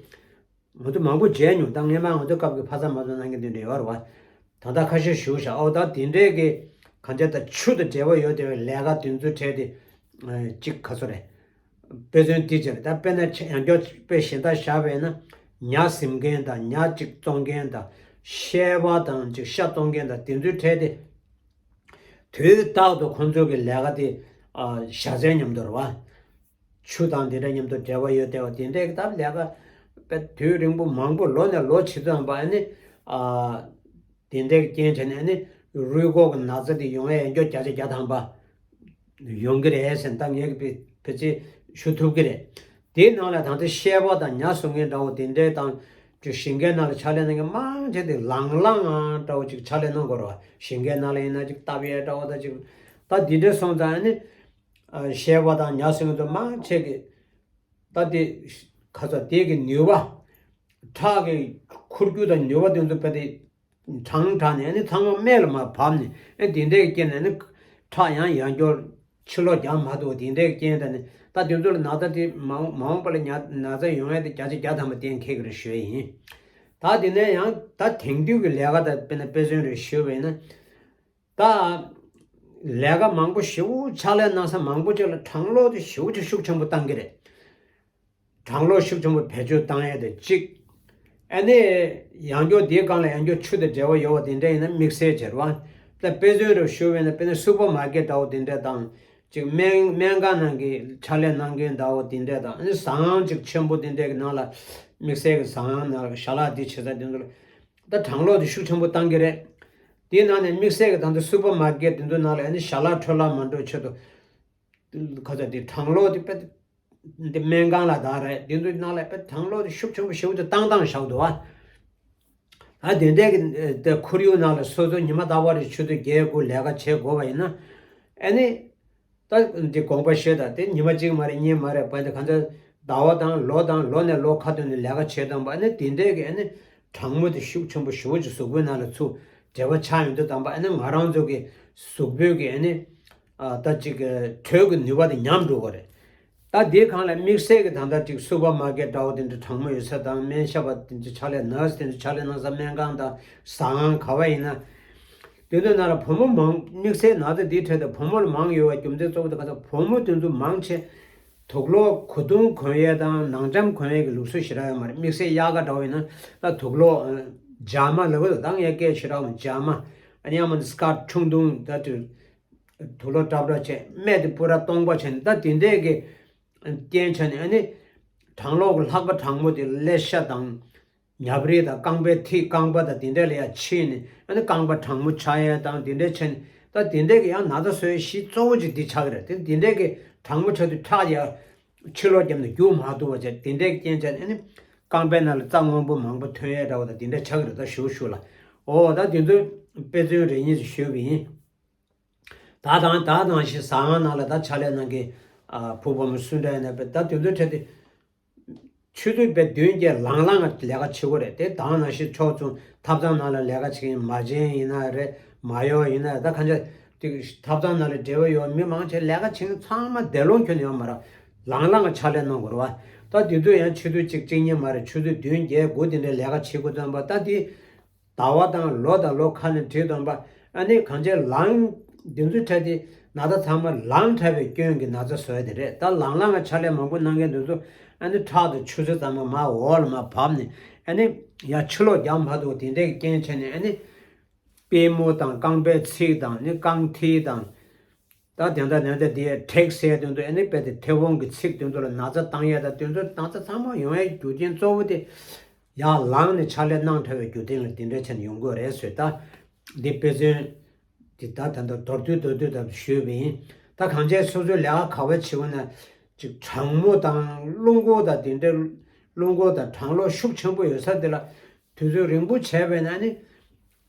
ང་ཚོ་མང་པོ་མཇལ་མྱོང་། ད་སྔས་མ་ང་ཚོ་སྐབས་ཀྱི་ཕ་ཚ་མ་ཚ་གནང་མཁན་དེ་འདྲ་ཡོད་རེད་བ། ད་ལྟ་ཁ་ཤས་བཞུགས་ཤག་ཨོ་ད་དེ་འདྲའི་གི་གང་ཅི་ད་ཆུ་དང་འབྲེལ་བ་ཡོད་བསྡད་པའི་ལས་ཀ་དེ་ཚོའི་གྲས་དེ་གཅིག་ག་ཚོད་རེད། དཔེ་མཚོན་དེ་ཅིག་རེད། ད་དཔེར་ན་ཆ་ཡང་སྐྱོ་དཔེ་གཞན་དག་བཞག་པས་ན་ཉ་ཟིམ་མཁན་དང་ཉ་གཅིག་བཙོང་མཁན་དང་བཤལ་བ་དང་ཅིག་ཤ་བཙོང་མཁན་དང་དེ་ཚོའི་གྲས་དེ་དུས་རྟག་ཏུ་ཁོང་ཚོ་གི་ལས་ཀ་དེ་བཞའ་ཚན་མཉམ་དུ་རེད་བ། ཆུ་དང་དེ་འདྲ་མཉམ་དུ་འབྲེལ་བ་ཡོད་བསྡད་པ་དེ་འདྲའི་ད་ལས་ཀ་དཔེ་དུས་རིང་པོ་མང་པོ་ལོ་ནས་ལོ་བྱེད་དུས་ཙམ་པ་ཨ་ནི་ཨ་དེ་འདྲའི་རྐྱེན་བྱས་ནས་ཨ་ནི་རུས་ཁོག་གི་ན་ཚ་དེ་ཡོང་ཡས་ཡང་སྐྱོ་བརྒྱ་ཆ་བརྒྱ་ཐམ་པ་ཡོང་གི་རེད་ཟེར་ད་ངས་ཀྱི་ཕལ་ཆེར་ཞུ་ཐུབ་ཀྱི་རེད། དེའི་ནང་ལ་ད་ལྟ་བཤལ་བ་དང་ཉ་ཟོ་མཁན་འདྲ་བོ་དེ་འདྲའི་དང་ཅིག་ཞིང་ཁའི་ནང་ལ་ཕྱག་ལས་གནང་མཁན་མང་ཆེ་དེ་ལང་ལང་ང་འདྲ་བོ་ཅིག་ཕྱག་ལས་གནང་དགོས་རེད་བ། ཞིང་ཁའི་ནང་ལ་ཡིན་ན་ཅིག་བཏབ་ཡས་འདྲ་བོ་དང་ཅིག་ད་དེ་འདྲའི་སོང་ཙང་ཨ་ནི། ཨ་བཤལ་བ་དང་ཉ་ཟོ་མཁན་ཚོ་མང་ཆེ་གི་ད་དེ་ཁ་ཚ་དེ་གི་ནུས་པ། ཁྲག་གི་འཁོར་རྒྱུ་དང་ནུས་པ་དེ་ཚོ་དཔེ་དེ་གྲང་དྲགས་ནས་ཨ་ནི་ཚང་མ་སྨད་ལ་མར་བབས་ནས་ཨ་དེ་འདྲའི་རྐྱེན་ནས་ཨ་ནི་ཁྲག་ཡང་ཡང་སྐྱོར་ཕྱི་ལོགས་རྒྱག་མ་ཐུབ་པ་དེ་འདྲའི་རྐྱེན་དང་ནི་ད་དེ་ཚོ་ལ་ན་ཚ་དེ་མ་འོངས་མ་འོངས་པ་ལ་ཉ་ན་ཚ་ཡོང་ཡ་དེ་བརྒྱ་ཆ་བརྒྱ་ཐམ་པ་གཏན་འཁེལ་གི་རེད་ཞུ་ཡ་ཡིན། ད་དེ་ནས་ཡང་ད་དེང་དུས་ཀྱི་ལས་ཀ་དང་དཔེར་ན་དཔེ་མཚོན་རེ་ཞུས་པ་ཡིན་ན། ད། ལས་ཀ་མང་པོ་ཞེ་པོ་ཕྱག་ལས་གནང་ས་མང་པོ་ཅིག་ལ་གྲང་གློག་དེ་ཞེ་པོ་ཅིག་ཤུགས་ཆེན་པོ་བཏང་གི་རེད། གྲང་གློག་ཤུགས་ཆེན་པོ་བེད་སྤྱོད་བཏང་ཡས་དེ་གཅིག་ཨ་ནི། ཡང་སྐྱོ་དེའི་སྒང་ལ་ཡང་སྐྱོ་ཆུ་དང་འབྲེལ་བ་ཡོད་པ་དེ་འདྲ་ཡིན་ན་དམིགས་བསལ་བྱེད་རོགས། ད་དཔེ་མཚོན་རུ་ཞུ་བས་ན་དཔེར་ན་སུ་པར་མར་ཀེཊ་འདྲ་བོ་དེ་འདྲ་དང་། ཅིག་སྨན་སྨན་ཁང་ནང་གི་ཕྱག་ལས་གནང་མཁན་འདྲ་བོ་དེ་འདྲ་དང་ཨ་ནི་ཟ་ཁང་ཅིག་ཆེན་པོ་དེ་འདྲ་གི་ནང་ལ་དམིགས་བསལ་གྱི་ཟ་ཁང་ནང་ལ་ཞལ་ལག་དེ་བྱེད་ས་དེ་ཚོ་ལ། ད་གྲང་གློག་དེ་ཤུགས་ཆེན་པོ་བཏང་གི་རེད། དེའི་ནང་ནས་དམིགས་བསལ་གྱི་ད་ལྟ་སུ་པར་མར་ཀེཊ་དེ་ཚོའི་ནང་ལ་ཨ་ནི་ཞལ་ལག་འཕྲོ་བརླག་མ་འགྲོ་ཆེད་དུ། ཁ་ཚ་དེ་གྲང་གློག་དེ་དཔེ། འདི་སྨན་ཁང་ལ་ད་རེད་དེ་ཚོའི་ནང་ལ་དཔེ་གྲང་གློག་དེ་ཤུགས་ཆེན་པོ་ཞེ་པོ་ཅིག་བཏང་བཏང་བཞག་འདུག་བ། ད་དེ་འདྲའི་གི་དེ་ཁོར་ཡུག་ནང་ལ་སོ་སོ་ཉི་མ་རྟག་པར་རེ་ཆུ་ཚོད་བརྒྱད་དགུ་ལས་ཀ་བྱེད་དགོས་པ་ཡིན་ན། ཨ་ནི། ད་འདི་དགོངས་པ་བཞེས་དང་དེ་ཉི་མ་གཅིག་མ་རེད་གཉིས་མ་རེད་པ་འདི་གང་ཚ་ཟླ་བ་དང་ལོ་དང་ལོ་ནས་ལོ་ཁ་ཐུག་ནས་ལས་ཀ་བྱེད་དང་པ་ཨ་ནི་དེ་འདྲའི་གི་ཨ་ནི་གྲང་མོ་དེ་ཤུགས་ཆེན་པོ་ཞེ་པོ་ཅིག་གཟུགས་པོའི་ནང་ལ་ཚུར་འབྲེལ་བ་ཆགས་ཡོང་དུས་དང་པ་ཨ་ནི་ང་རང་ཚོ་གི་གཟུགས་པོའི་གི་ཨ་ནི་ད་ཅིག་དྲོད་ཀྱི་ནུས་པ་དེ་ཉམས་འགྲོ་གི་རེད། ད་དེའི་སྒང་ལ་དམིགས་བསལ་གྱི་ད་ལྟ་ཅིག་སུ་པར་མར་ཀེཊ་འདྲ་བོ་དེ་འདྲ་གྲང་མོ་ཡོད་ས་དང་སྨན་ཞབས་པ་དེ་ཚོ་ཕྱག་ལས་ནར་སི་དེ་ཚོ་ཕྱག་ལས་གནང་ས་སྨན་ཁང་དང་ཟ་ཁང་ག་བ་ཡིན་ན། དེ་ཚོའི་ནང་ལ་བུ་མོ་མང་དམིགས་བསལ་ན་ཚ་འདིའི་གྲས་དེ་བུ་མོ་ལ་མང་ཡོད་པ་རྒྱུ་མཚན་གཙོ་བོ་དེ་ག་ཚོད་བུ་མོ་དེ་ཚོ་མང་ཆེ་དུག་ལོག་གོས་ཐུང་གོན་ཡས་དང་ནང་འཇམ་གོན་ཡས་ཀྱི་ལུགས་སྲོལ་ཞེ་དྲག་ཡོད་མ་རེད། དམིགས་བསལ་དབྱར་ཁ་འདྲ་བོ་ཡིན་ན་ད་དུག་ལོག་ཇ་མ་ལབ་ཀྱི་འདུག་ད་ངས་སྐད་ཆ་རྒྱག་མ་ཇ་མ་ཨ་ནི་ཡང་མིན་ན་སི་ཀར་ཊི་ཆུང་ཆུང་ད་དུ། དུག་ལོག་ཀྲབ་ཀྲབ་བྱས་སྨད་དེ་པུ་ར་སྟོང་པ་བྱས་ནས་ད་དེ་འདྲས་ཀྱི་རྐྱེན་བྱས་ནས་ཨ་ནི་གྲང་གློག་གི་ལྷགས་པ་གྲང་མོ་དེ་ཀླད་ཤ་དང་ཉྭ་རིལ་དང་རྐང་པའི་མཐིལ་རྐང་པ་དང་དེ་འདྲས་ལ་ཡང་ཕྱིས་ནས་ཨ་ནི་རྐང་པ་གྲང་མོ་ཆགས་ཡས་དང་དེ་འདྲས་བྱས་ནས་ད་དེ་འདྲས་ཀྱི་ཡང་ན་ཚ་བཟོ་ཡས་གཞི་གཙོ་བོ་ཅིག་འདི་ཆགས་ཀྱི་རེད། དེ་དེ་འདྲས་ཀྱི་གྲང་མོ་ཆགས་དུས་ཁྲག་ཡར་ཕྱི་ལོགས་བརྒྱབ་ནས་རྒྱུག་མ་ཐུབ་པ་བྱས་དེ་འདྲས་ཀྱི་རྐྱེན་བྱས་ནས་ཨ་ནི་རྐང་པའི་ནང་ལ་རྩ་སྔོན་པོ་མང་པོ་ཐོན་ཡས་འདྲ་བོ་དང་དེ་འདྲས་ཆགས་ཀྱི་རེད། ད་ཞུ་ཞུ་ལ་འོ་ད་དེ་ཚོའི་དཔེ་མཚོན་རེ་གཉིས་ཤིག་ཞུས་པ་ཡིན། ད་དང་ད་དང་ཞིག་ཟ་ཁང་ནང་ལ་ད་ཕྱག་ལས་གནང་མཁན་ཨ་བུ་བུ་མོ་སུ་འདྲ་ཡིན་ན་དཔེ་ད་དེ་ཚོའི་གྲས་དེ། ཆུ་ཚོད་དཔེ་བདུན་བརྒྱད་ལང་ལང་ལས་ཀ་བྱེད་དགོས་རེད། དེ་དང་ནང་བཞིན་ཕྱོགས་མཚུངས་ཐབ་ཚང་ནང་ལ་ལས་ཀ་བྱེད་མཁན་མ་བྱན་ཡིན་ན་རེད་མ་ཡོང་ཡིན་ན་ད་གང་ཅི་དེ་ཐབ་ཚང་ནང་ལ་འབྲེལ་བ་ཡོད་མི་མང་ཆེ་ལས་ཀ་བྱེད་མཁན་ཚང་མ་བདེ་ལོང་ཁྱོན་ནས་ཡོད་མ་རེད། ལང་ལང་ཕྱག་ལས་གནང་དགོས་རེད་བ། ད་དེ་ཚོ་ཡང་ཆུ་ཚོད་གཅིག་གཅིག་གཉིས་མ་རེད། ཆུ་ཚོད་བདུན་བརྒྱད་དགུ་དེ་འདྲའི་ལས་ཀ་བྱེད་དགོས་ཙམ་པ་ད་དེ། ཟླ་བ་དང་ལོ་དང་ལོ་ཁ་ནས་བྲིས་དང་པ། ཨ་ནི་གང་ཅི་ལངས་འདི་ཚོ་འཕྲད་དེ་ན་ཚ་ཚང་མ་ལངས་དྲགས་པའི་སྐྱོན་གྱི་ན་ཚ་བཟོ་ཡ་དེ་རེད། ད་ལངས་ལངས་ཀྱི་ཕྱག་ལས་མང་པོ་གནང་མཁན་འདི་ཚོ་ཨ་ནི་ཁྲག་དང་ཆུ་སེར་ཚང་མ་མར་འོག་ལ་མར་བབས་ནས། ཨ་ནི་ཡར་ཕྱི་ལོགས་རྒྱག་མ་ཐུབ། དེ་འདྲའི་རྐྱེན་བྱས་ནས་ཨ་ནི་པུས་མོ་དང་རྐང་པའི་ཚིགས་དང་ནི་རྐང་མཐིལ་དང་། ད་དེ་འདྲ་ནས་དེ་དེའི་དྲེག་ཟེར་དེ་ཚོ་ཨ་ནི་དཔེ་དེ་མཐེ་བོང་གི་ཚིགས་དེ་ཚོ་ལ་ན་ཚ་བཏང་ཡས་དང་། དེ་ཚོ་ན་ཚ་ཚང་མ་ཡོང་ཡས་རྒྱུ་རྐྱེན་གཙོ་བོ་དེ་ཡར་ལངས་ནས་ཕྱག་ལས་གནང་དྲགས་པའི་རྒྱུ་རྐྱེན་ལ་དེ་འདྲ་བྱས་ནས་ཡོང་གི་རེད་ཟེར། ད་འདི་དཔེ་མཚོན་དེ་ད་ད་ལྟ་མདོར་བསྡུས་མདོར་བསྡུས་ལྟར་ཞུས་པ་ཡིན། ད་གང་བྱས་སོ་སོའི་ལས་ཀ་ག་བ་བྱེད་དགོས་ན་ཅིག་གྲང་མོ་དང་རླུང་འཁོར་དང་དེ་འདྲའི་རླུང་འཁོར་དང་གྲང་གློག་ཤུགས་ཆེན་པོ་ཡོད་ས་དེ་ལ་དུས་ཚོད་རིང་པོ་བྱས་པས་ན་ནི།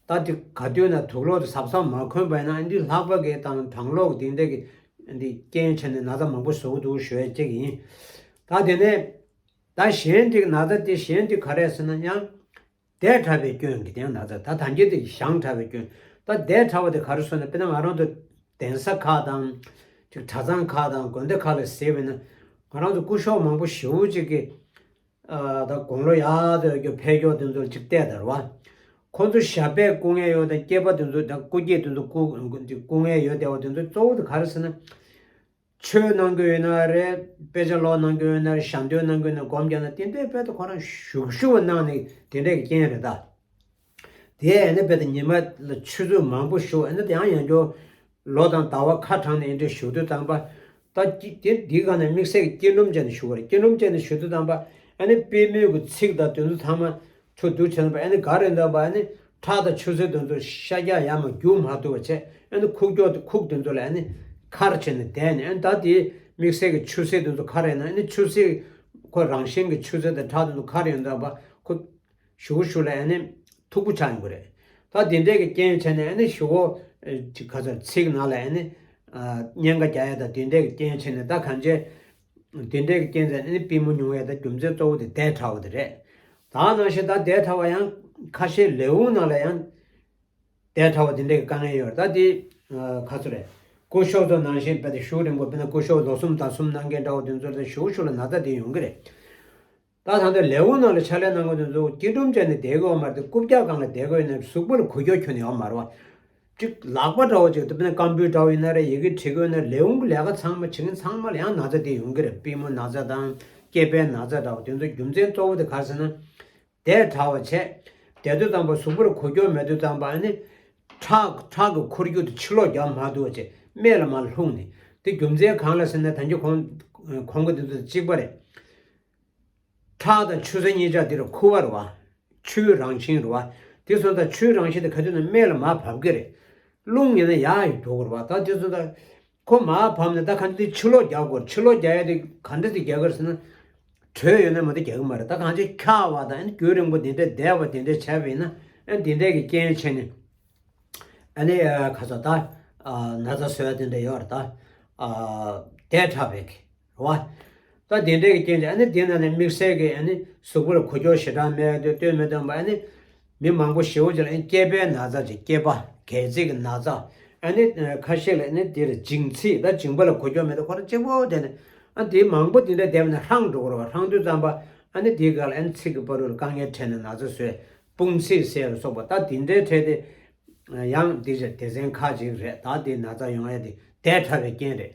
ད་དེ་ག་དུས་ན་དུག་ལོག་དེ་གཟབ་གཟབ་མ་གོན་པ་ཡིན་ན་འདི་ལྷགས་པ་གི་དང་གྲང་གློག་འདི་འདྲ་གི་འདི་རྐྱེན་བྱས་ནས་ན་ཚ་མང་པོ་བཟོ་གི་འདུག་ཞུ་ཡ་གཅིག་ཡིན། ད་དེ་ནས་ད་གཞན་གཅིག་ན་ཚ་དེ་གཞན་གཅིག་ག་རེ་ཟེར་ན་ཡང་ཟླས་དྲགས་པའི་སྐྱོན་གྱི་དེ་ན་ཚ། ད་ད་གིན་དེ་བཞེངས་དྲགས་པའི་སྐྱོན། ད་ཟླས་དྲགས་པ་དེ་ག་རེ་ཟེར་ན་དཔེར་ན་ང་རང་ཚོ་གདན་ས་ཁག་དང་ཅིག་གྲྭ་ཚང་ཁག་དང་དགོན་སྡེ་ཁག་ལ་གཟིགས་པ་ཡིན་ན་ང་རང་ཚོ་སྐུ་ཞབས་མང་པོ་ཞེ་པོ་ཅིག་གིས། ཨ་ད་དགུང་ལོ་ཡག་ཏུ་ཡོད་རྒྱུ་ཕེབས་རྒྱུ་དེ་ཚོ་ཅིག་བལྟས་དང་རེད་བ། ཁོང་ཚོ་ཞབས་པད་སྐུ་ངལ་ཡོད་དང་སྐེད་པ་དེ་ཚོ་དང་སྐུ་སྐེད་དེ་ཚོ་སྐུ་སྐུ་ངལ་ཡོད་བསྡད་པ་དེ་ཚོ་གཙོ་བོ་དེ་ག་རེ་ཟེར་ན། ཆོས་གནང་གི་ཡོད་ན་རེད། དཔེ་ཆ་ཀློག་གནང་གི་ཡོད་ན་རེད། ཞལ་འདོན་གནང་གི་ཡོད་ན་སྒོམ་རྒྱག་ན་དེ་འདྲའི་དཔེ་དེ་ཁོ་རང་ཞུགས་ཞུགས་གནང་ནས་དེ་འདྲའི་རྐྱེན་རེད་ད། དེ་ཨ་ནི་དཔེ་དེ་ཉི་མ་ལ་ཆུ་ཚོད་མང་པོ་ཞུགས། ཨ་ནི་དེ་ཡང་ཡང་འགྱོ། ལོ་དང་ཟླ་བ་ཁ་གྲངས་ནས་ཨེ་འདྲས་བཞུགས་དུས་ཙམ་པ། ད་ཀྱི་དེ་འདི་ག་ནས་དམིགས་བསལ་གྱི་སྐྱིལ་ཀྲུང་བཅས་ནས་བཞུགས་པ་རེད། སྐྱིལ་ཀྲུང་བཅས་ནས་བཞུགས་དུས་ཙམ་པ་ཨ་ནི་པུས་མོའི་གི་ཚིགས་དང་དེ་ཚོ་ཚང་མ་འཕྲོ་བསྡུ་བྱས་ཙམ་པ་ཨ་ནི་ག་རེ་འདུག་པ། ཨ་ནི་ཁྲག་དང་ཆུ་སེར་དེ་ཚོ་ཤ་རྒྱགས་ཡར་མར་རྒྱུག་མ་ཐུབ་པ་བྱས། ཨ་ནི་ཁུག་ཀྱོག་དེ་ཁུག་དེ་ཚོ་ལ་ཨ་ནི་འཁར་བྱས་ནས་བསྡད་ནས། ཨ་ནི་ད་དེ་དམིགས་བསལ་གྱི་ཆུ་སེར་དེ་ཚོ་འཁར་ཡིན་ན་ཨ་ནི་ཆུ་སེར་ཁོ་རང་བཞིན་གྱི་ཆུ་སེར་དང་ཁྲག་དེ་ཚོ་འཁར་ཡོང་དུས་ཙམ་པ་ཁོ། ཞུ་ཞུ་ལ་ཨ་ནི་མཐུག་པོ་ཆགས་ཡོང་གི་རེད། ད་དེ་འདྲས་ཀྱི་རྐྱེན་བྱས་ནས་ཨ་ནི་ཞུ་གོ་ཅིག་ག་ཚོད་ཚིགས་ནང་ལ་ཨ་ནི་ཨ་གཉན་ཁ་རྒྱག་ཡ་དང་དེ་འདྲས་ཀྱི་རྐྱེན་བྱས་ནས། ད་གང་བྱས་དེ་འདྲས་ཀྱི་རྐྱེན་བྱས་ནས་ཨ་ནི་པུས་མོ་ཉུང་བ་ཡ་ད་རྒྱུ་མཚན་གཙོ་བོ་དེ་ཟླས་དྲགས་པ་དེ་རེད། ད་ནང་བཞིན་ད་ཟླས་དྲགས་པ་ཡང་ཁ་ཤས་ལས་ཁུངས་ནང་ལ་ཡང་ཟླས་དྲགས་པ་དེ་འདྲས་ཀྱི་དཀའ་ངལ་ཡོད་རེད། ད་དེ་ཨ་ག་ཚོད་རེད། སྐུ་ཞབས་ཚོ་ནང་བཞིན་དཔེ་དེ་ཤུགས་རིང་པོ་དཔེར་ན་སྐུ་ཞབས་ལོ་གསུམ་ཟླ་གསུམ་གནང་མཁན་འདྲ་བོ་དེ་ཚོ་ལ་ཞུ་ཞུ་ལ་ན་ཚ་དེ་ཡོང་གི་རེད། ད་ད་ལྟ་ལས་ཁུངས་ནང་ལ་ཕྱག་ལས་གནང་མཁན་དེ་ཚོ་སྐྱིལ་ཀྲུང་བཅས་ནས་བསྡད་དགོས་མ་རེད། རྐུབ་བཀྱག་སྒང་ལ་བསྡད་དགོས་ནས་གཟུགས་པོ་ལ་འགུལ་སྐྱོད་ཁྱོན་ནས་ཡོད་མ་རེད་བ། ཅིག་ལག་པ་འདྲ་བོ་ཅིག་དཔེར་ན་སྐམ་པོའི་འདྲ་བོ་ཡིན་ན་རེད། ཡི་གེ་བྲིས་དགོས་ན་ལས་ཁུངས་ཀྱི་ལས་ཀ་ཚང་མ་བྱེད་མཁན་ཚང་མ་ལ་ཡང་ན་ཚ་དེ་ཡོང་གི་རེད། པུས་མོ་ན་ཚ་དང་སྐེད་པའི་ན་ཚ་འདྲ་བོ་དེ་ཚོ་རྒྱུ་མཚན་གཙོ་བོ་དེ་ག་རེ་ཟེར་ན། ཟླས་དྲགས་པ་བྱས། བསྡད་དུས་ཙམ་པ་གཟུགས་པོར་འགུལ་སྐྱོད་མེད་དུས་ཙམ་པ་ཨ་ནི། ཁྲག་ཁྲག་གི་འཁོར་རྒྱུག་དེ་ཕྱི་ལོགས་རྒྱག་མ་ཐུབ་པ་བྱས་རྨེད་ལ་མར་ལྷུང་ནས། དེ་རྒྱུ་མཚན་གང་ལ་ཟེར་ན་ད་གིན་གོང་གོང་གི་དེ་ཚོ་གཅིག་པ་རེད། ཁྲག་དང་ཆུ་སེར་གཉིས་ཆ་འདི་རུ་ཁུ་བ་རེད་བ། ཆུའི་རང་བཞིན་རེད་བ། དེ་སོང་ཙང་ཆུའི་རང་བཞིན་དེ་ག་དུས་ན་རྨེད་ལ་མར་བབས་ཀྱི་རེད། རླུང་ཡིན་ན་ཡར་ཡི་འགྲོ་གི་རེད་བ། ད་དེ་སོང་ཙང་ཁོ་མར་བབས་ནས་ད་ག་འདི་ཕྱི་ལོགས་རྒྱག་དགོས་རེད། ཕྱི་ལོགས་རྒྱག་ཡ་དེ་ག་འདྲ་དེ་རྒྱག་གི་རེད་ཟེར་ན། དྲོད་ཡོད་ན་མ་གཏོགས་རྒྱག་གི་མ་རེད། ད་གང་ཅི་འཁྱག་པ་དང་ཨ་ནི་རྒྱུན་རིང་པོ་དེ་འདྲ་བསྡད་པ་དེ་འདྲ་བྱས་པ་ཡིན་ན་ཨ་ནི་དེ་འདྲ་གི་རྐྱེན་བྱས་ནས། ཨ་ནི་ཨ་ཁ་ས་ད་ཨ་ན་ཚ་བཟོ་ཡ་དེ་འདྲ་ཡོད་རེད། ད་ཨ་ཟླས་དྲགས་པའི་གི་རེད་བ། ད་དེ་འདྲའི་གི་རྐྱེན་གྱིས་ཨ་ནི་དེ་ན་ནི་དམིགས་བསལ་གྱི་ཨ་ནི་གཟུགས་པོར་འགུལ་སྐྱོད་ཞེ་དྲག་མེད་དུས་སྟོན་མི་སྟོན་པ་ཨ་ནི་མི་མང་པོ་ཞེ་པོ་ཅིག་ལ་ཨ་ནི་སྐེད་པའི་ན་ཚ་ཅིག་སྐེད་པ་སྒལ་ཚིགས་ཀྱི་ན་ཚ། ཨ་ནི་ཁ་ཤས་ལ་ཨ་ནི་དེར་འཇིང་ཚིགས། ད་འཇིང་པ་ལ་འགུལ་སྐྱོད་མེད་དུས་ཁོ་རང་གཅིག་པོ་བསྡད་ནས་ཨ་དེ་མང་པོ་དེ་འདྲ་བསྡད་པ་ན་ཧྲང་འགྲོ་གི་རེད་བ། ཧྲང་དུས་ཙམ་པ་ཨ་ནི་དེའི་སྒང་ལ་ཨ་ནི་ཚིགས་ཀྱི་བར་དུ་ལ་དཀའ་ངལ་འཕྲད་ནས་ན་ཚ་བཟོས། དཔུང་ཚིགས་སེལ་ལ་སོགས་པ་ད་དེ་འདྲའི་འཕྲད་དེ། ཡང་འདི་ཕྱིར་སྡེ་ཚན་ཁག་ཅིག་རེད། ད་དེ་ན་ཚ་ཡོང་ཡ་དེ་ཟླས་དྲགས་པའི་རྐྱེན་རེད།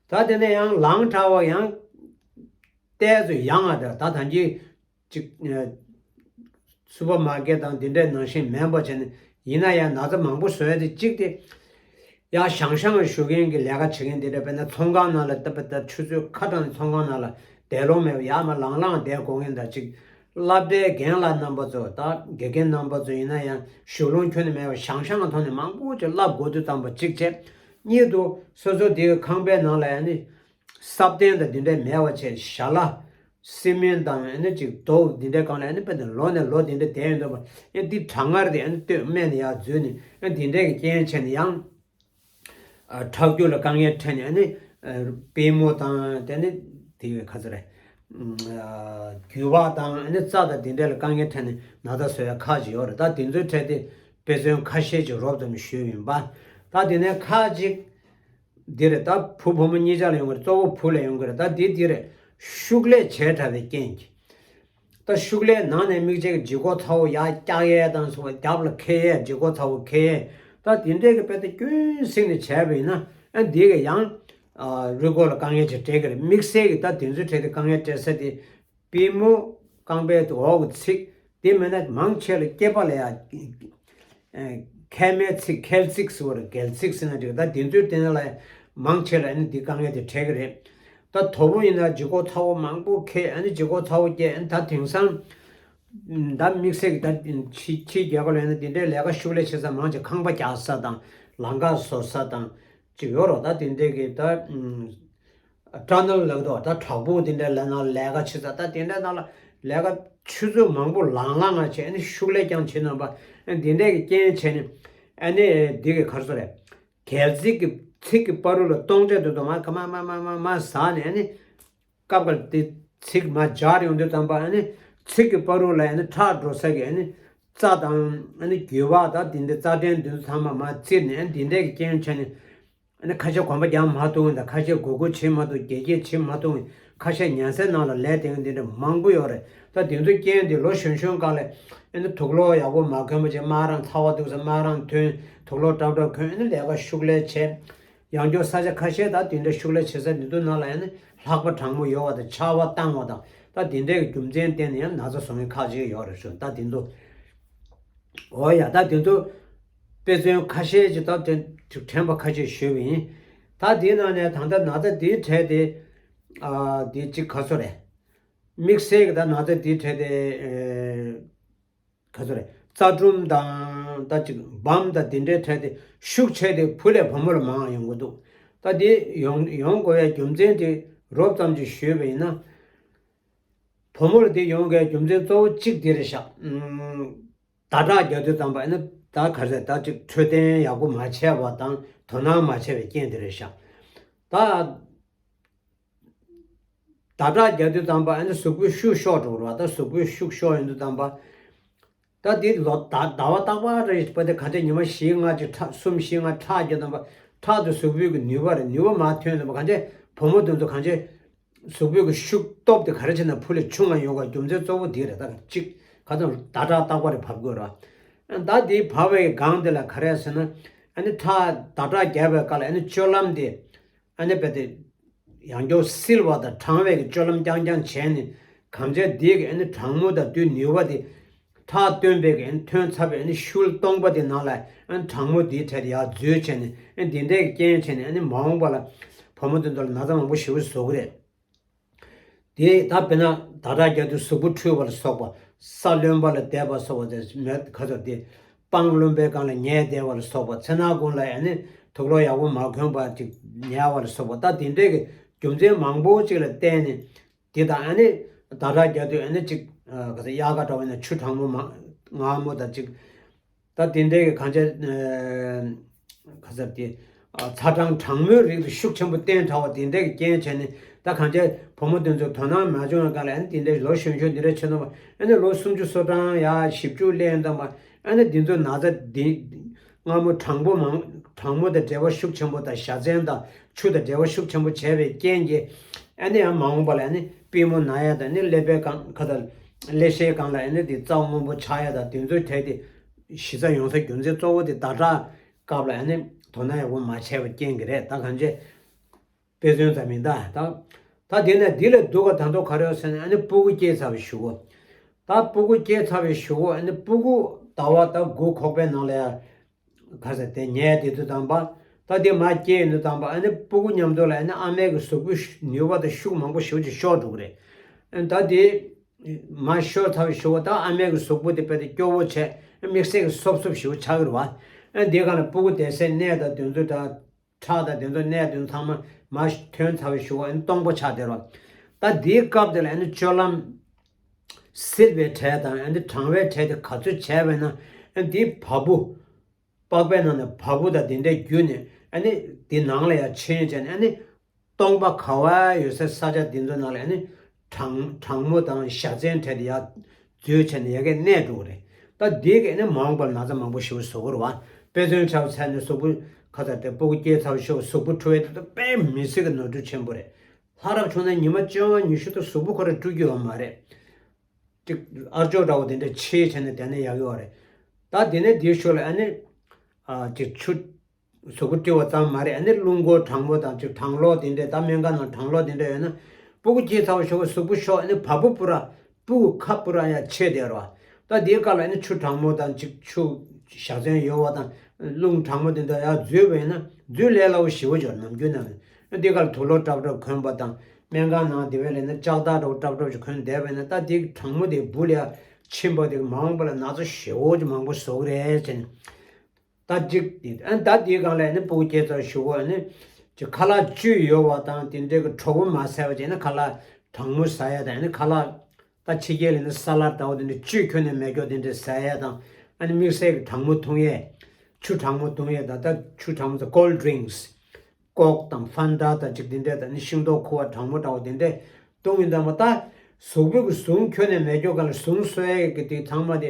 ད་དེ་ནས་ཡང་ལངས་དྲགས་པ་ཡང་ཏོག་ཙམ་ཡང་ང་ད་ད་ཐང་གི་ཅིག་སུ་པར་མར་ཀེཊ་དང་དེ་འདྲའི་ནང་བཞིན་མིན་པ་བྱས་ནས་ཡིན་ན་ཡང་ན་ཚ་མང་པོ་བཟོ་ཡ་དེ་གཅིག་དེ། ཡང་ཞང་ཞང་ཞུ་མཁན་གྱི་ལས་ཀ་བྱེད་མཁན་དེ་འདྲ་དཔེར་ན་ཚོང་ཁང་ནང་ལ་ལྟ་བུ་ད་ཆུ་ཚོད་ཁ་གྲངས་ནས་ཚོང་ཁང་ནང་ལ་བསྡད་ལོང་མེད་པ་ཡར་མར་ལངས་ལངས་བསྡད་དགོས་མཁན་དང་གཅིག་སློབ་གྲྭའི་རྒན་ལགས་རྣམ་པ་ཚོ་དང་དགེ་རྒན་རྣམ་པ་ཚོ་ཡིན་ན་ཡང་ཞུ་ལོང་ཁྱོན་ནས་མེད་པ་ཞང་ཞང་གི་ཐོག་ནས་མང་པོ་ཅིག་བསླབ་དགོས་དུས་ཙམ་པ་གཅིག་བྱས། གཉིས་དུ་སོ་སོ་དེའི་ཁང་པའི་ནང་ལ་ཡང་ནི་སྲབ་ཐན་དང་དེ་འདྲ་མེད་པ་བྱས་ཞྭ་ལ་སི་མེན་དང་ཡང་ནི་ཅིག་རྡོ་དེ་འདྲའི་སྒང་ལ་ཡང་ནི་དཔེ་དེ་ལོ་ནས་ལོ་དེ་འདྲ་བསྡད་ཡོང་དུས་ཡང་འདི་གྲང་ངར་དེ་ཡང་ནི་སྟོད་སྨད་ནས་ཡར་འཛུལ་ནས་ཡང་འདི་འདྲའི་གི་རྐྱེན་བྱས་ནས་ཡང་། ཁྲག་རྒྱུན་ལ་དཀའ་ངལ་འཕྲད་ནས་ཨ་ནི་པུས་མོ་དང་དེ་ནི་དེ་ག་ཚོད་རེད། རྒྱུས་པ་དང་ཨ་ནི་རྩ་དང་དེ་འདྲ་ལ་དཀའ་ངལ་འཕྲད་ནས་ན་ཚ་བཟོ་ཡ་ཁག་ཅིག་ཡོད་རེད། ད་དེ་ཚོའི་གྲས་དེ་དཔེ་མཚོན་ཁ་ཤས་ཅིག་རོབ་ཙམ་ཞུས་ཡིན་པ། ད་དེ་ནས་ཁག་ཅིག་འདི་རེད། ད་བུ་བུ་མོ་གཉིས་ཆ་ལ་ཡོང་གི་རེད། གཙོ་བོ་བུ་ལ་ཡོང་གི་རེད། ད་འདི་འདི་རེད། ཤུགས་ལས་བྱས་དྲགས་པའི་རྐྱེན་གྱིས། ད་ཤུགས་ལས་ནང་ནས་དམིགས་བྱའི་ལྗིད་ཁོག་ཚ་བོ་ཡར་བཀྱག་ཡས་དང་སོགས་རྒྱབ་ལ་འཁེལ་ཡས་ལྗིད་ཁོག་ཚ་བོ་འཁེལ་ཡས། ད་དེ་འདྲས་ཀྱི་དཔེ་ད་སྐྱོན་སེང་ནས་བྱས་པ་ཡིན་ན་ཨ་འདི་གི་ཡང་རུས་ཁོག་ལ་དཀའ་ངལ་ཅིག་འཕྲད་ཀྱི་རེད། དམིགས་བསལ་གྱི་ད་དེ་ཚོའི་གྲས་དེ་དཀའ་ངལ་འཕྲད་ས་དེ་པུས་མོ་རྐང་པའི་འོག་གི་ཚིགས་དེ་མིན་ན་མང་ཆེ་ལ་སྐེད་པ་ལ་ཡ། མཁལ་མའི་ཚིགས་མཁལ་ཚིགས་ཟེར་བ་རེད། མགལ་ཚིགས་ཟེར་ན་འགྲིག་ད་དེ་ཚོའི་སྟེང་ལ་མང་ཆེ་ལ་ཨ་ནི་འདི་དཀའ་ངལ་དེ་འཕྲད་ཀྱི་རེད། ད་དོ་པོ་ཡིན་ན་ལྗིད་ཁོག་ཚ་བོ་མང་པོ་འཁེལ་ཨ་ནི་ལྗིད་ཁོག་ཚ་བོ་སྐྱེས་ཨ་ནི་ད་དེང་སང་ད་དམིགས་བསལ་གྱི་ད་ཕྱི་ཕྱི་རྒྱལ་ཁབ་ལ་ཡིན་ན་དེ་འདྲའི་ལས་ཀ་ཤུགས་ལས་བྱེད་ས་མང་ཆེ་ཁང་པ་རྒྱག་ས་དང་ལམ་ཁ་བཟོ་ས་དང་ཅིག་ཡོད་རོགས། ད་དེ་འདྲའི་གི་ད་ཊ་ནལ་ལབ་འདུག་ད་བྲག་ཕུག་དེ་འདྲའི་ལ་ནང་ལས་ཀ་བྱེད་ས་ད་དེ་འདྲའི་ནང་ལ་ལས་ཀ་ཆུ་ཚོད་མང་པོ་ལང་ལང་ང་བྱས་ཨ་ནི་ཤུགས་ལས་ཀྱང་བྱེད་ནམ་པ་ཨ་ནི་དེ་འདྲའི་གི་རྐྱེན་བྱས་ནས་ཨ་ནི་འདི་གི་གར་སོ་རེད། མགལ་ཚིགས་ཀྱི་ཚིགས་ཀྱི་བར་རུ་ལ་སྟོང་ཆ་དུ་དུ་མ་ཁ་མ་མ་མ་མ་མ་ཟག་ནས་ཨ་ནི་སྐབས་འགར་དེ་ཚིགས་མ་སྦྱར་ཡོང་དུས་ཙམ་པ་ཨ་ནི་ཚིགས་ཀྱི་བར་རུ་ལ་ཨ་ནི་ཁྲག་འགྲོ་ས་གི་ཨ་ནི་རྩ་དང་ཨ་ནི་རྒྱུས་པ་དང་དེ་འདྲའི་རྩ་ཕྲན་དེ་ཚོ་ཚང་མ་མ་བཙིར་ནས་ཨ་ནི་དེ་འདྲའི་གི་རྐྱེན་བྱས་ནས། ཨ་ནི་ཁ་ཤས་གོམ་པ་རྒྱག་མ་ཐུབ་དང་ཁ་ཤས་སྒུར་སྒུར་བྱེད་མ་ཐུབ་རྒྱས་རྒྱས་བྱེད་མ་ཐུབ་ཁ་ཤས་ཉལ་སའི་ནང་ལ་ལས་དེ་འདི་འདྲ་མང་པོ་ཡོད་རེད། ད་དེ་ཚོ་རྐྱེན་དེ་ལོ་གཞོན་གཞོན་སྒང་ལ་ཨ་ནི་དུག་ལོག་ཡག་པོ་མ་གོན་པ་བྱས་དམར་རང་ཚ་བ་འདུག་ས་དམར་རང་ཐོན་དུག་ལོག་ཏག་ཏག་གོན་ཨ་ནི་ལས་ཀ་ཤུགས་ལས་བྱས། ཡང་སྐྱོ་ས་ཆ་ཁ་ཤས་ད་དེ་འདྲ་ཤུགས་ལས་བྱེད་ས་དེ་ཚོ་ནང་ལ་ཨ་ནི་ལྷགས་པ་གྲང་མོ་ཡོད་པ་དང་ཆར་པ་བཏང་བ་དང་ད་དེ་འདྲའི་རྒྱུ་མཚན་བརྟེན་ནས་ཡང་ན་ཚ་བཟོ་མཁན་ཁག་ཅིག་ཡོད་རེད་ཞུ། ད་དེ་ཚོ། འོ་ཡ་ད་དེ་ཚོ་དཔེ་མཚོན་ཁ་ཤས་ཅིག་ད་དེ་དྲན་པ་ཁ་ཤས་ཞུས་པ་ཡིན། ད་དེའི་ནང་ནས་ད་ལྟ་ན་ཚ་འདིའི་གྲས་དེ་ཨ་དེ་གཅིག་ག་ཚོད་རེད། དམིགས་བསལ་གྱི་ད་ན་ཚ་འདིའི་གྲས་དེ་ཨེ་ག་ཚོད་རེད། རྩ་གྲུམ་དང་ད་ཅིག་བམ་དང་དེ་འདྲའི་གྲས་དེ་ཤུགས་ཆེ་དེ་བུ་ལས་བུ་མོ་ལ་མང་ཡོང་གི་འདུག་ད་དེ་ཡོང་ཡོང་དགོས་པའི་རྒྱུ་མཚན་དེ་རོབ་ཙམ་ཅིག་ཞུས་པ་ཡིན་ན། བུ་མོ་ལ་དེ་ཡོང་དགོས་རྒྱུ་མཚན་གཙོ་བོ་གཅིག་དེ་རེད་ཤག་ཨུམ། ཟླ་ཁྲག་རྒྱག་དུས་ཙམ་པ་ཨ་ནི་ད་ག་རེ་ཟེར་ད་ཅིག་འཕྲོད་བསྟེན་ཡག་པོ་མ་བྱས་པ་དང་དོ་སྣང་མ་བྱས་པའི་རྐྱེན་དེ་རེད་ཤག་ད་ཟླ་ཁྲག་རྒྱག་དུས་ཙམ་པ་ཨ་ནི་གཟུགས་པོའི་ཤུགས་ཤོར་འགྲོ་རེད་བ། ད་གཟུགས་པོའི་ཤུགས་ཤོར་ཡོང་དུས་ཙམ་པ་ད་དེ་ལོ་ཟླ་ཟླ་བ་རྟག་པར་རེད་པ། དེ་ག་འདྲ་ཉི་མ་བཞི་ལྔ་ཅིག་ཁྲག་གསུམ་བཞི་ལྔ་ཁྲག་རྒྱག་ཙམ་པ་ཁྲག་དེ་གཟུགས་པོའི་གི་ནུས་པ་རེད། ནུས་པ་མ་ཐོན་ཙམ་པ་གང་བྱས་བུ་མོ་དེ་ཚོ་གང་བྱས། གཟུགས་པོའི་གི་ཤུགས་སྟོབས་དེ་ག་རེ་བྱས་ན་ཕུ་ལས་ཆུང་བ་ཡོང་བའི་རྒྱུ་མཚན་གཙོ་བོ་དེ་རེད། ད་གཅིག་ཁ་སང་ཟླ་ཁྲག་རྟག་པར་བབས་དགོས་ར། ད་དེ་བབས་པའི་སྒང་དེ་ལ་ག་རེ་ཟེར་ན་ཨ་ནི་ཁྲག་ཟླ་ཁྲག་རྒྱག་པའི་སྐབས་ལ་ཨ་ནི་སྤྱོད་ལམ་དེ་ཨ་ནི་རྦད་དེ་ཡང་སྐྱར་བསིལ་བ་དང་གྲང་བའི་གི་སྤྱོད་ལམ་རྐྱང་རྐྱང་བྱས་ནས་གང་བྱས་དེ་གི་ཨ་ནི་གྲང་མོ་དང་དེའི་ནུས་པ་དེ་ཁྲག་བཏོན་པའི་གི་ཨ་ནི་ཐོན་ཚར་བའི་ཨ་ནི་ཤུལ་སྟོང་པ་དེ་ནང་ལ་ཨ་ནི་གྲང་མོ་དེའི་གྲས་དེ་ཡར་འཛུལ་བྱས་ནས་ཨ་ནི་དེ་འདྲའི་གི་རྐྱེན་བྱས་ནས་ཨ་ནི་མ་འོངས་པ་ལ་བུ་མོ་དེ་ཚོ་ལ་ན་ཚ་མང་པོ་ཞེ་པོ་བཟོ་གི་རེད། དེ་ད་དཔེར་ན་ཟླ་ཁྲག་རྒྱག་དུས་གཟུགས་པོ་འཁྲུད་པ་ལ་སོགས་པ། ས་རློན་པ་ལ་བསྡད་པ་སོགས་པ་དེ་མེད་ག་ཚོད་དེ་སྤང་རློན་པའི་སྒང་ལ་ཉལ་བསྡད་པ་ལ་སོགས་པ། མཚན་ནག་ཁུང་ལ་ཡང་ནི་དུག་ལོག་ཡག་པོ་མ་གོན་པ་ཅིག་ཉལ་བ་ལ་སོགས་པ། ད་དེ་འདྲའི་གི་རྒྱུ་མཚན་མང་པོ་ཅིག་ལ་བརྟེན་ནས་དེ་དང་ཨ་ནི་ཟླ་ཁྲག་རྒྱག་དུས་ཨ་ནི་ཅིག་ག་ཚོད་དབྱར་ཁ་འདྲ་བ་ཡིན་ན་ཆུ་གྲང་མོ་མ་མངར་མོ་དང་ཅིག་ད་དེ་འདྲའི་གི་གང་བྱས་ཨ་ག་ཟེར་དེ་ཨ་ཚ་གྲང་གྲང་མོའི་རིགས་དེ་ཤུགས་ཆེན་པོ་བསྟེན་དྲགས་པ་དེ་འདྲའི་གི་རྐྱེན་བྱས་ནས་ད་གང་བྱས་བུ་མོ་དེ་ཚོ་དོ་སྣང་མ་བྱུང་བའི་སྒང་ལ་ཨ་ནི་དེ་འདྲའི་ལོ་གཞོན་གཞོན་དེ་འདྲ་བྱས་ཙམ་པ་ཨ་ནི་ལོ་སུམ་ཅུ་སོ་གྲངས་ཡ་བཞི་བཅུ་སླེབས་ཙམ་པ་ཨ་ནི་དེ་ཚོ་ན་ཚ་དེ་མངར་མོ་གྲང་པོ་མང་གྲང་མོ་དང་འབྲེལ་བ་ཤུགས་ཆེན་པོ་དང་བཞའ་ཚན་དང་ཆུ་དང་འབྲེལ་བ་ཤུགས་ཆེན་པོ་བྱས་པའི་རྐྱེན་གྱིས་ཨ་ནི་ཡང་མ་འོངས་པ་ལ་ཨ་ནི་པུས་མོ་ན་ཡ་དང་ཨ་ནི་ཀླད་པའི་སྒང་ཁ་དང་ཀླད་ཤའི་སྒང་ལ་ཨ་ནི་དེ་རྩ་སྔོན་པོ་ཆགས་ཡ་དང་དེ་ཚོའི་གྲས་དེ། གཞི་རྩ་ཡོང་སའི་རྒྱུ་མཚན་གཙོ་བོ་དེ་ཟླ་ཁྲག་སྐབས་ལ་ཨ་ནི་དོ་སྣང་ཡག་པོ་མ་བྱས་པའི་རྐྱེན་གྱིས་རེད། ད་གང་བྱས་དཔེ་མཚོན་ཙམ་ཡིན་ད། ད་ད་དེ་ནས་འདི་ལས་སྡུག་ག་ད་དུང་ག་རེ་ཡོད་ཟེར་ན་ཨ་ནི་སྤུ་གུ་སྐྱེས་ཚར་བའི་གཞུག་གུ། ད་སྤུ་གུ་སྐྱེས་ཚར་བའི་གཞུག་གུ་ཨ་ནི་སྤུ་གུ་ཟླ་བ་ད་དགུ་ཁོག་པའི་ནང་ལ་ཡ་ག་ཟེར་དེ་ཉལ་བསྡད་དུས་ཙམ་པ། ད་དེ་མར་སྐྱེས་ཡོང་དུས་ཙམ་པ་ཨ་ནི་སྤུ་གུ་མཉམ་དུ་ལ་ཨ་ནི་ཨ་མའི་གི་གཟུགས་པོའི་ནུས་པ་དང་ཤུགས་མང་པོ་ཞེ་པོ་ཅིག་ཤོར་འགྲོ་གི་རེད། ཨ་ནི་ད་དེ། མར་ཤོར་ཚར་བའི་གཞུག་གུ་ད་ཨ་མའི་གི་གཟུགས་པོ་དེ་དཔེ་དེ་སྐྱོ་བོ་བྱས་དམིགས་བསལ་གྱི་སོབ་སོབ་ཞེ་པོ་ཆགས་ཀྱི་རེད་བ། ཨ་འདིའི་སྒང་ལ་སྤུ་གུ་བསྡད་སའི་གནས་དང་དེ་ཚོ་ད་ཁྲག་དང་དེ་ཚོ་གནས་དེ་ཚོ་ཚང་མ་མར་ཐོན་ཚར་བའི་གཞུག་གུ་ཨ་ནི་སྟོང་པ་ཆགས་བསྡད་རེད་བ། ད་འདིའི་སྐབས་དེ་ལ་ཨ་ནི་སྤྱོད་ལམ་བསིལ་བའི་གྲས་དང་ཨ་ནི་གྲང་བའི་གྲས་དེ་ག་ཚོད་བྱས་པས་ན་ཨ་འདིའི་བ་སྤུ། པགས་པའི་ནང་ནས་བ་སྤུ་དང་དེ་འདྲའི་བརྒྱུད་ནས་ཨ་ནི་དེ་ནང་ལ་ཡང་ཕྱིན་བྱས་ནས་ཨ་ནི་སྟོང་པ་ག་བ་ཡོད་སའི་ས་ཆ་དེ་ཚོ་ནང་ལ་ཨ་ནི་གྲང་གྲང་མོ་དང་བཞའ་ཚན་བྲལ་ཏེ་ཡར་འཛུལ་བྱས་ནས་ཡ་གིར་གནས་འགྲོ་གི་རེད། ད་དེ་གིས་ཨ་ནི་མ་འོངས་པར་ན་ཚ་མང་པོ་ཞེ་པོ་བཟོ་གི་རེད་བ། དཔེ་མཚོན་ཆ་བཞག་ན་གཟུགས་པོ་ཁ་ཚ་དེ་སྤུ་གུ་སྐྱེས་ཚར་བའི་ཤུགས་གཟུགས་པོ་འཁྲུ་བའི་དུས་དཔེ་མི་སྲིད་ཀྱི་ནོར་འཁྲུལ་ཆེན་པོ་རེད། ལྷ་རབ་བྱུང་ན་ཉི་མ་བཅོ་ལྔ་ཉི་ཤུ་དུ་གཟུགས་པོ་ཁོ་རང་འཁྲུ་རྒྱུ་ཡོད་མ་རེད། ཅིག་ཨར་ཅོག་འདྲ་བོ་དེ་འདྲ་ཕྱེ་བྱས་ནས་བསྡད་ན་ཡག་གི་ཡོད་རེད། ད་དེ་ནས་དེའི་ཤུལ་ལ་ཨ་ནི་ཨ་ཅིག་ཆུ་གཟུགས་པོ་བཀྲུས་པ་ཙམ་མ་རེད། ཨ་ནི་རླུང་སྒོ་གྲང་མོ་དང་ཅིག་གྲང་གློག་དེ་འདྲས། ད་སྨན་ཁང་ནང་གྲང་གློག་དེ་འདྲས་ཡོད་ན་སྤུ་གུ་སྐྱེས་ཚར་བ་ཞོག་གཟུགས་པོ་ཤོག་ཨ་ནི་བ་སྤུ་པུ་ར་སྤུ་གུ་ཁ་པུ་ར་ཡང་ཕྱེ་བསྡད་རོགས། ད་དེའི་སྐབས་ལ་ཨ་ནི་ཆུ་གྲང་མོ་དང་ཅིག་ཆུ་བཞག་ཚན་ཡོད་པ་དང་རླུང་གྲང་མོ་དེ་འདྲ་ཡང་འཛུལ་བས་ན་འཛུལ་ལས་སླ་བོ་ཞེ་པོ་ཅིག་ནམ་རྒྱུན་ནང་ཨ་ནི་དེའི་སྐབས་ལ་དུག་ལོག་སྲབ་སྲབ་གོན་པ་དང་སྨན་ཁང་ནང་དེ་བས་ལས་ན་ལྕགས་ཐག་འདྲ་བོ་སྲབ་སྲབ་ཅིག་གོན་བསྡད་པས་ན་ད་དེ་གྲང་མོ་དེ་སྦུག་ལ་ཡང་ཕྱིན་པ་དེ་མ་འོངས་པ་ལ་ན་ཚ་ཞེ་པོ་ཅིག་མང་པོ་བཟོ་གི་རེད་ཟེར་ནས། ད་ཅིག་ཨ་ད་དེའི་སྒང་ལ་ནི་སྤུ་གུ་སྐྱེས་ཚར་ཞུ་གོ་ནི་ཅིག་ཁ་ལག་བཅུད་ཡོད་པ་དང་དེ་འདྲའི་གི་གྲོགས་པོ་མ་ཟ་བ་བྱས་ན་ཁ་ལག་གྲང་མོ་ཟ་ཡ་དང་ནི་ཁ་ལག་ད་ཕྱི་རྒྱལ་ལ་ནི་ས་ལར་ལྟ་བུ་དེ་འདྲ་བཅུད་ཁྱོན་ནས་མེད་མཁན་དེ་འདྲ་ཟ་ཡ་དང་ཨ་ནི་དམིགས་བསལ་གི་གྲང་མོ་འཐུང་ཡས་ཆུ་གྲང་མོ་འཐུང་ཡས་དང་ད་ཆུ་གྲང་མོ་ཟ་cold drinks ཀོག་དང་ཧྥན་ཏ་དང་ཅིག་དེ་འདྲ་དང་ནི་ཤིང་ཏོག་ཁུ་བ་གྲང་མོ་འདྲ་བོ་དེ་འདྲ་འཐུང་ཡིན་དང་མ་ད་གཟུགས་པོ་གི་ཟུངས་ཁྱོན་ནས་མེད་མཁན་ག་ལ་ཟུངས་གསོ་ཡས་གི་དེ་ཚང་མ་དེ།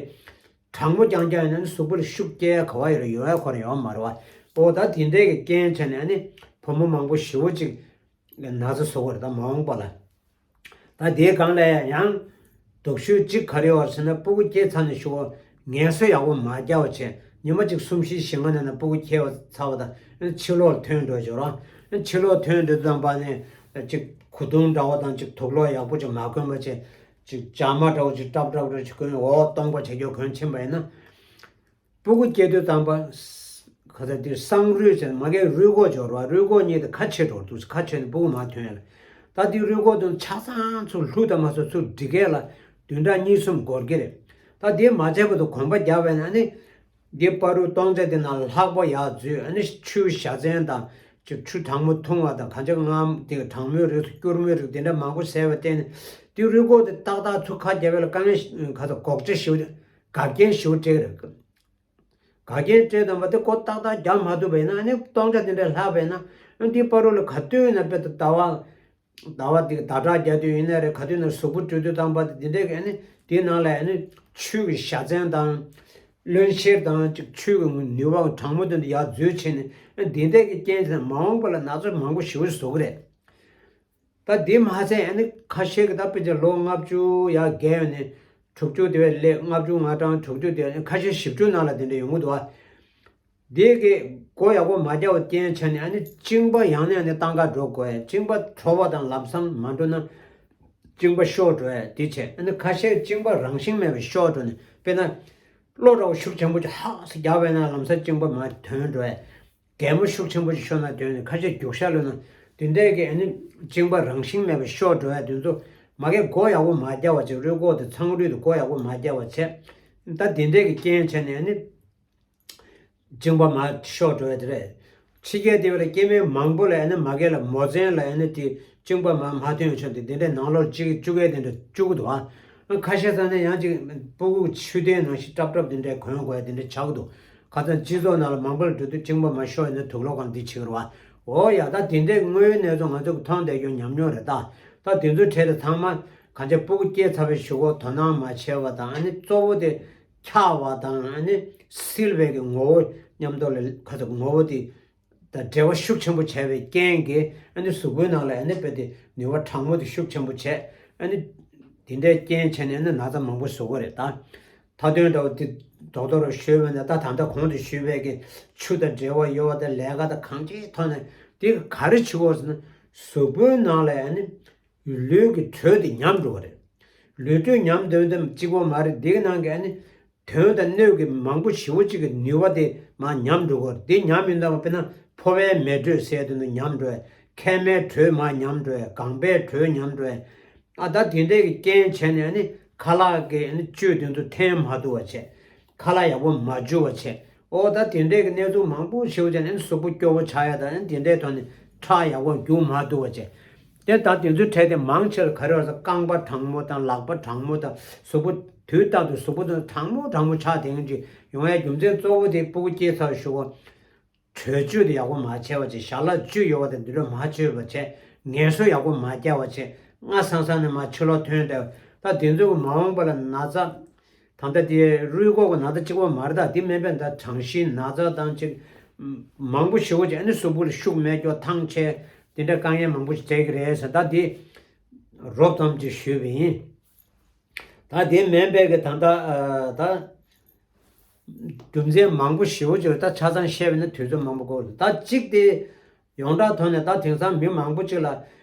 གྲང་མོ་རྐྱང་རྐྱང་ཡིན་ན་ནི་གཟུགས་པོ་ལ་ཤུགས་སྐྱེ་ཡ་ག་བ་ཡོད་རེད། ཡོང་ཡ་ཁོ་རང་ཡོད་མ་རེད་བ། འོ་ད་དེ་འདྲའི་གི་རྐྱེན་བྱས་ནས་ཨ་ནི་བུ་མོ་མང་པོ་ཞེ་པོ་ཅིག་ན་ཚ་བཟོ་གི་རེད་ད་མ་འོངས་པ་ལ། ད་དེའི་སྒང་ལ་ཡང་སྡུག་ཤོས་གཅིག་ག་རེ་ཡོད་ཟེར་ན་སྤུ་གུ་སྐྱེས་ཚར་ནས་ཞུ་བ་ངལ་གསོ་ཡག་པོ་མ་རྒྱག་པ་བྱས་ཉི་མ་གཅིག་གསུམ་བཞི་ཞིང་ཁ་ནས་ན་སྤུ་གུ་སྐྱེས་པ་ཚར་བ་དང་ཕྱི་ལོགས་ཐོན་འགྲོ་ཞོར་ར་ཕྱི་ལོགས་ཐོན་འགྲོ་དུས་ཙམ་པ་ནས་ཅིག་གོས་ཐུང་འདྲ་བོ་དང་ཅིག་དུག་ལོག་ཡག་པོ་ཅིག་མ་གོན་པ་བྱས། ཅིག་ཇ་མ་འདྲ་བོ་ཅིག་སྲབ་སྲབ་འདྲ་ཅིག་གོན་འོ་སྟོང་པ་བྱེད་རྒྱུ་གོན་ཕྱིན་པ་ཡིན་ན། སྤུ་གུ་སྐྱེ་དུས་ཙམ་པ། ག་ཚ་དེ་སྲང་རུས་ཟེར་མ་གིའི་རུས་ཁོག་སྦྱོར་བ་རུས་ཁོག་གཉིས་དེ་ཁ་ཕྱེ་འགྲོ་འདུག་ཁ་ཕྱེ་ནས་སྤུ་གུ་མར་ཐོན་ཡ་ལ། ད་དེ་རུས་ཁོག་དེ་ཆ་ཚང་ཚུར་ལྷུག་ད་མ་སོ་ཚུར་སྒྲིག་གས་ལ་བདུན་ཕྲག་གཉིས་གསུམ་འགོར་གི་རེད། ད་དེ་མ་བྱས་པ་དུ་གོམ་པ་རྒྱབ་པས་ན་ནི། འདི་བར་དུ་སྟོང་ཆ་དེ་ནང་ལྷག་པ་ཡག་འཛུལ་ཨ་ནི་ཆུ་བཞའ་ཚན་དང་ཆུ་ཆུ་གྲང་མོ་འཐུང་བ་དང་གང་ཆ་རྔམ་དེ་གྲང་མོའི་རིགས་སུ་སྐྱུར་མོའི་རིགས་དེ་འདྲ་མང་པོ་ཟས་པ་བརྟེན་ནས་དེ་རུས་ཁོག་དེ་ཏག་ཏག་ཚུར་ཁ་རྒྱབ་པའི་ལ་དཀའ་ངལ་ག་ཚོད་འགོག་བྱ་ཞིག་འགག་རྐྱེན་ཞིག་སྤྲད་རེད། འགག་རྐྱེན་སྤྲད་དང་པ་དེ་ཁོ་ཏག་ཏག་རྒྱག་མ་ཐུབ་པ་ཡིན་ན་ཨ་ནི་སྟོང་ཆ་དེ་འདྲ་ལྷག་པ་ཡིན་ན་ཨ་འདི་བར་དུ་ལ་ག་དུས་ཡིན་ན་དཔེ་ད་ཟླ་བ། ཟླ་བ་འདི་ཟླ་གྲངས་བརྒྱབ་དུས་ཡིན་ན་རེད་ག་དུས་ན་གཟུགས་པོ་བཀྲུས་དུས་བཏང་པ་དེ་འདྲས་ཀྱི་ཨ་ནི་དེའི་ནང་ལ་ཨ་ནི་ཆུ་གི་བཞའ་ཚན་དང་། རློན་གཤེར་དང་ཅིག་ཆུ་གི་ནུས་པ་གྲང་མོ་དེ་འདྲ་ཡར་འཛུལ་བྱས་ནས་ཨ་འདི་འདྲས་ཀྱི་རྐྱེན་དེ་མ་འོངས་པ་ལ་ན་ཚ་མང་པོ་ཞེ་པོ་བཟོ་གི་རེད། ད་འདི་མ་ཟད་ཨ་ནི་ཁ་ཤས་ཀྱི་ད་དཔེ་ཆ་ལོ་ལྔ་བཅུ་ཡར་བརྒལ་ཡོད་ནས་དྲུག་ཅུ་དེ་བས་སླེབས་ལྔ་བཅུ་ང་གྲངས་དྲུག་ཅུ་དེ་ཁ་ཤས་བཞི་བཅུ་ནང་ལ་དེ་འདྲ་ཡོང་གི་འདུག་ཨ། དེ་གི་སྒོ་ཡག་པོ་མ་རྒྱག་པ་རྐྱེན་བྱས་ནས་ཨ་ནི་གཅིན་པ་ཡང་ནས་ཡང་ནས་བཏང་ག་འགྲོ་དགོས་གཅིན་པ་དྲོ་བ་དང་ལམ་སང་མ་འགྲོ་ན་གཅིན་པ་ཤོར་འགྲོ་ཡ་དེ་བྱས་ཨ་ནི་ཁ་ཤས་གཅིན་པ་རང་བཞིན་མེད་པའི་ཤོར་འགྲོ་ནས་དཔེར་ན་གློ་འདྲ་བོ་ཤུགས་ཆེན་པོ་ཅིག་ཧག་སེ་རྒྱག་པས་ན་ལམ་སང་གཅིན་པ་མར་ཐོན་འགྲོ་ཡ། གད་མོ་ཤུགས་ཆེན་པོ་ཅིག་ཤོར་ན་ཐོན་ནས་ཁ་ཤས་རྒྱུག་ཤར་ལོས་ན་དེ་འདྲས་ཀྱི་ཨ་ནི་གཅིན་པ་རང་བཞིན་མེད་པའི་ཤོར་འགྲོ་ཡ་དེ་ཚོ་མ་གི་སྒོ་ཡག་པོ་མ་རྒྱག་པ་ཅིག་རུས་ཁོག་དེ་ཚང་རུས་དེ་སྒོ་ཡག་པོ་མ་རྒྱག་པ་བྱས། ད་དེ་འདྲས་ཀྱི་རྐྱེན་བྱས་ནས་ཨ་ནི། གཅིན་པ་མར་ཤོར་འགྲོ་ཡ་དེ་རེད། ཕྱི་རྒྱལ་དེ་བར་སྐྱེ་དམན་མང་པོ་ལ་ཨ་ནི་མ་གི་ལ་མོ་མཚན་ལ་ཨ་ནི་དེ་གཅིན་པ་མར་མ་ཐོན་ཆོག་དེ་དེ་འདྲའི་ནང་ལོགས་གཅིག་བཅུག་ཡ་དེ་འདྲ་བཅུག་གི་འདུག་ཨ། ཁ་ཤས་ས་ནས་ཡང་ཅིག་སྤུ་གུ་ཆུ་དེའི་ནང་བཞིན་སྲབ་སྲབ་དེ་འདྲའི་གོན་དགོས་ཡ་དེ་འདྲ་ཆགས་ཀྱི་འདུག་ཁ་སང་སྤྱི་ཚོགས་ནང་ལ་མང་པོ་ལ་འགྲོ་དུས་གཅིན་པ་མར་ཤོར་ཡོད་ན་དུག་ལོག་གང་འདི་བྱེད་ཀྱི་རེད་བ། འོ་ཡ་ད་དེ་འདྲའི་དངོས་ཡོད་གནས་ཚུལ་ང་ཚོ་གི་མཐོང་བསྡད་རྒྱུ་ཉམས་མྱོང་རེད་ད། ད་དེ་ཚོའི་གྲས་དེ་ཚང་མ་གང་ཆ་སྤུ་གུ་སྐྱེས་ཚར་བའི་གཞུག་གུ་དོ་སྣང་མ་བྱས་པ་དང་ཨ་ནི་གཙོ་བོ་དེ་འཁྱག་པ་དང་ཨ་ནི་བསིལ་བའི་གི་ངོ་བོ་མཉམ་དུ་ལ་ཁ་ཚ་ངོ་བོ་དེ་དང་འབྲེལ་བ་ཤུགས་ཆེན་པོ་བྱས་པའི་རྐྱེན་གྱིས་ཨ་ནི་གཟུགས་པོའི་ནང་ལ་ཨ་ནི་དཔེ་དེ་ནུས་པ་གྲང་མོ་དེ་ཤུགས་ཆེན་པོ་བྱས་ཨ་ནི་དེ་འདྲའི་རྐྱེན་བྱས་ནས་ཨ་ནི་ན་ཚ་མང་པོ་བཟོ་གི་རེད་ད། མཐའ་དོན་འདྲ་བོ་དེ་རྡོག་རྡོག་རུ་ཞུས་པས་ན་ད་ད་ལྟ་གོང་དུ་ཞུས་པའི་གི་ཆུ་དང་འབྲེལ་བ་ཡོད་པ་དང་ལས་ཀ་དང་གང་ཅིའི་ཐོག་ནས་དེ་ག་རེ་བྱེད་དགོས་ཟེར་ན་གཟུགས་པོའི་ནང་ལ་ཨ་ནི་ལུས་ཀྱི་དྲོད་དེ་ཉམས་འགྲོ་བ་རེད། ལུས་དྲོད་ཉམས་དོན་དམ་གཅིག་པོ་མ་རེད། འདིའི་ནང་གི་ཨ་ནི་དོན་དང་སྣོད་ཀྱི་མང་པོ་ཞེ་པོ་གཅིག་གི་ནུས་པ་དེ་མར་ཉམས་འགྲོ་གི་རེད། དེ་ཉམས་ཡོང་དུས་དཔེར་ན་ཕོ་བའི་མེ་དྲོད་ཟེར་དེ་ཚོ་ཉམས་འགྲོ་བས། མཁལ་མའི་དྲོད་མར་ཉམས་འགྲོ་བས། ལྒང་པའི་དྲོད་ཉམས་འགྲོ་བས། ཨ་ད་དེ་འདྲས་ཀྱི་རྐྱེན་བྱས་ནས་ཨ་ནི་ཁ་ལག་གི་ཨ་ནི་བཅུད་དེ་ཚོ་འཐེན་མ་ཐུབ་པ་བྱས། ཁ་ལག་ཡག་པོ་མ་འཇུ་བ་བྱས། ཨོ་ད་དེ་འདྲས་ཀྱི་གནས་ཚུལ་མང་པོ་ཞིག་བྱས་ནས་ཨ་ནི་གཟུགས་པོ་སྐྱོ་བོ་ཆགས་ཡ་དང་ཨ་ནི་དེ་འདྲས་ཐོག་ནས་ཁྲག་ཡག་པོ་རྒྱུག་མ་ཐུབ་པ་བྱས། དེ་ད་དེ་ཚོའི་གྲས་དེ་མང་ཆེ་ལ་ག་རེ་བ་ཟེར་རྐང་པ་གྲང་མོ་དང་ལག་པ་གྲང་མོ་དང་གཟུགས་པོ་དུས་རྟག་ཏུ་གཟུགས་པོ་དེ་གྲང་མོ་གྲང་མོ་ཆགས་དེ་འདྲ་ཅིག་ཡོང་ཡ་རྒྱུ་མཚན་གཙོ་བོ་དེ་སྤུ་གུ་སྐྱེས་ཚར་ཞུ་གོ། དྲོད་བཅུད་དེ་ཡག་པོ་མ་བྱས་པ་བྱས། ཞལ་ལག་བཅུད་ཡོད་པ་དེ་འདི་འདྲ་མ་བཅོས་པ་བྱས། ངལ་གསོ་ཡག་པོ་མ་རྒྱག་པ་བྱས། སྔ་སང་སང་ནས་མར་ཕྱི་ལོགས་ཐོན་བསྡད། ད་དེ་ཚོ་གི་མ་འོངས་པ་ལ་ན་ཚ། ད་ལྟ་དེ་རུས་ཁོག་གི་ན་ཚ་གཅིག་པོ་མ་རེད། ད་དེ་མིན་པའི་ད་གྲང་ཤིང་ན་ཚ་དང་ཅིག་མང་པོ་ཞེ་པོ་ཅིག་ཨ་ནི་གཟུགས་པོ་ལ་ཤུགས་མེད་སྐྱོ་ཐང་ཆད་དེ་འདྲ་དཀའ་ངལ་མང་པོ་ཞིག་འཕྲད་ཀྱི་རེད་ཟེར། ད་དེ་རོབ་ཙམ་ཅིག་ཞུས་པ་ཡིན། ད་དེ་མིན་པའི་གི་ད་ལྟ་ཨ་ད་རྒྱུ་མཚན་མང་པོ་ཞེ་པོ་ཅིག་ད་ཆ་ཚང་བཤད་པ་ཡིན་ན་དུས་ཚོད་མང་པོ་འགོར་འདུག་ད་གཅིག་དེ་ཡོངས་གྲགས་ཐོག་ནས་ད་དེང་སང་མི་མང་པོ་ཅིག་ལ་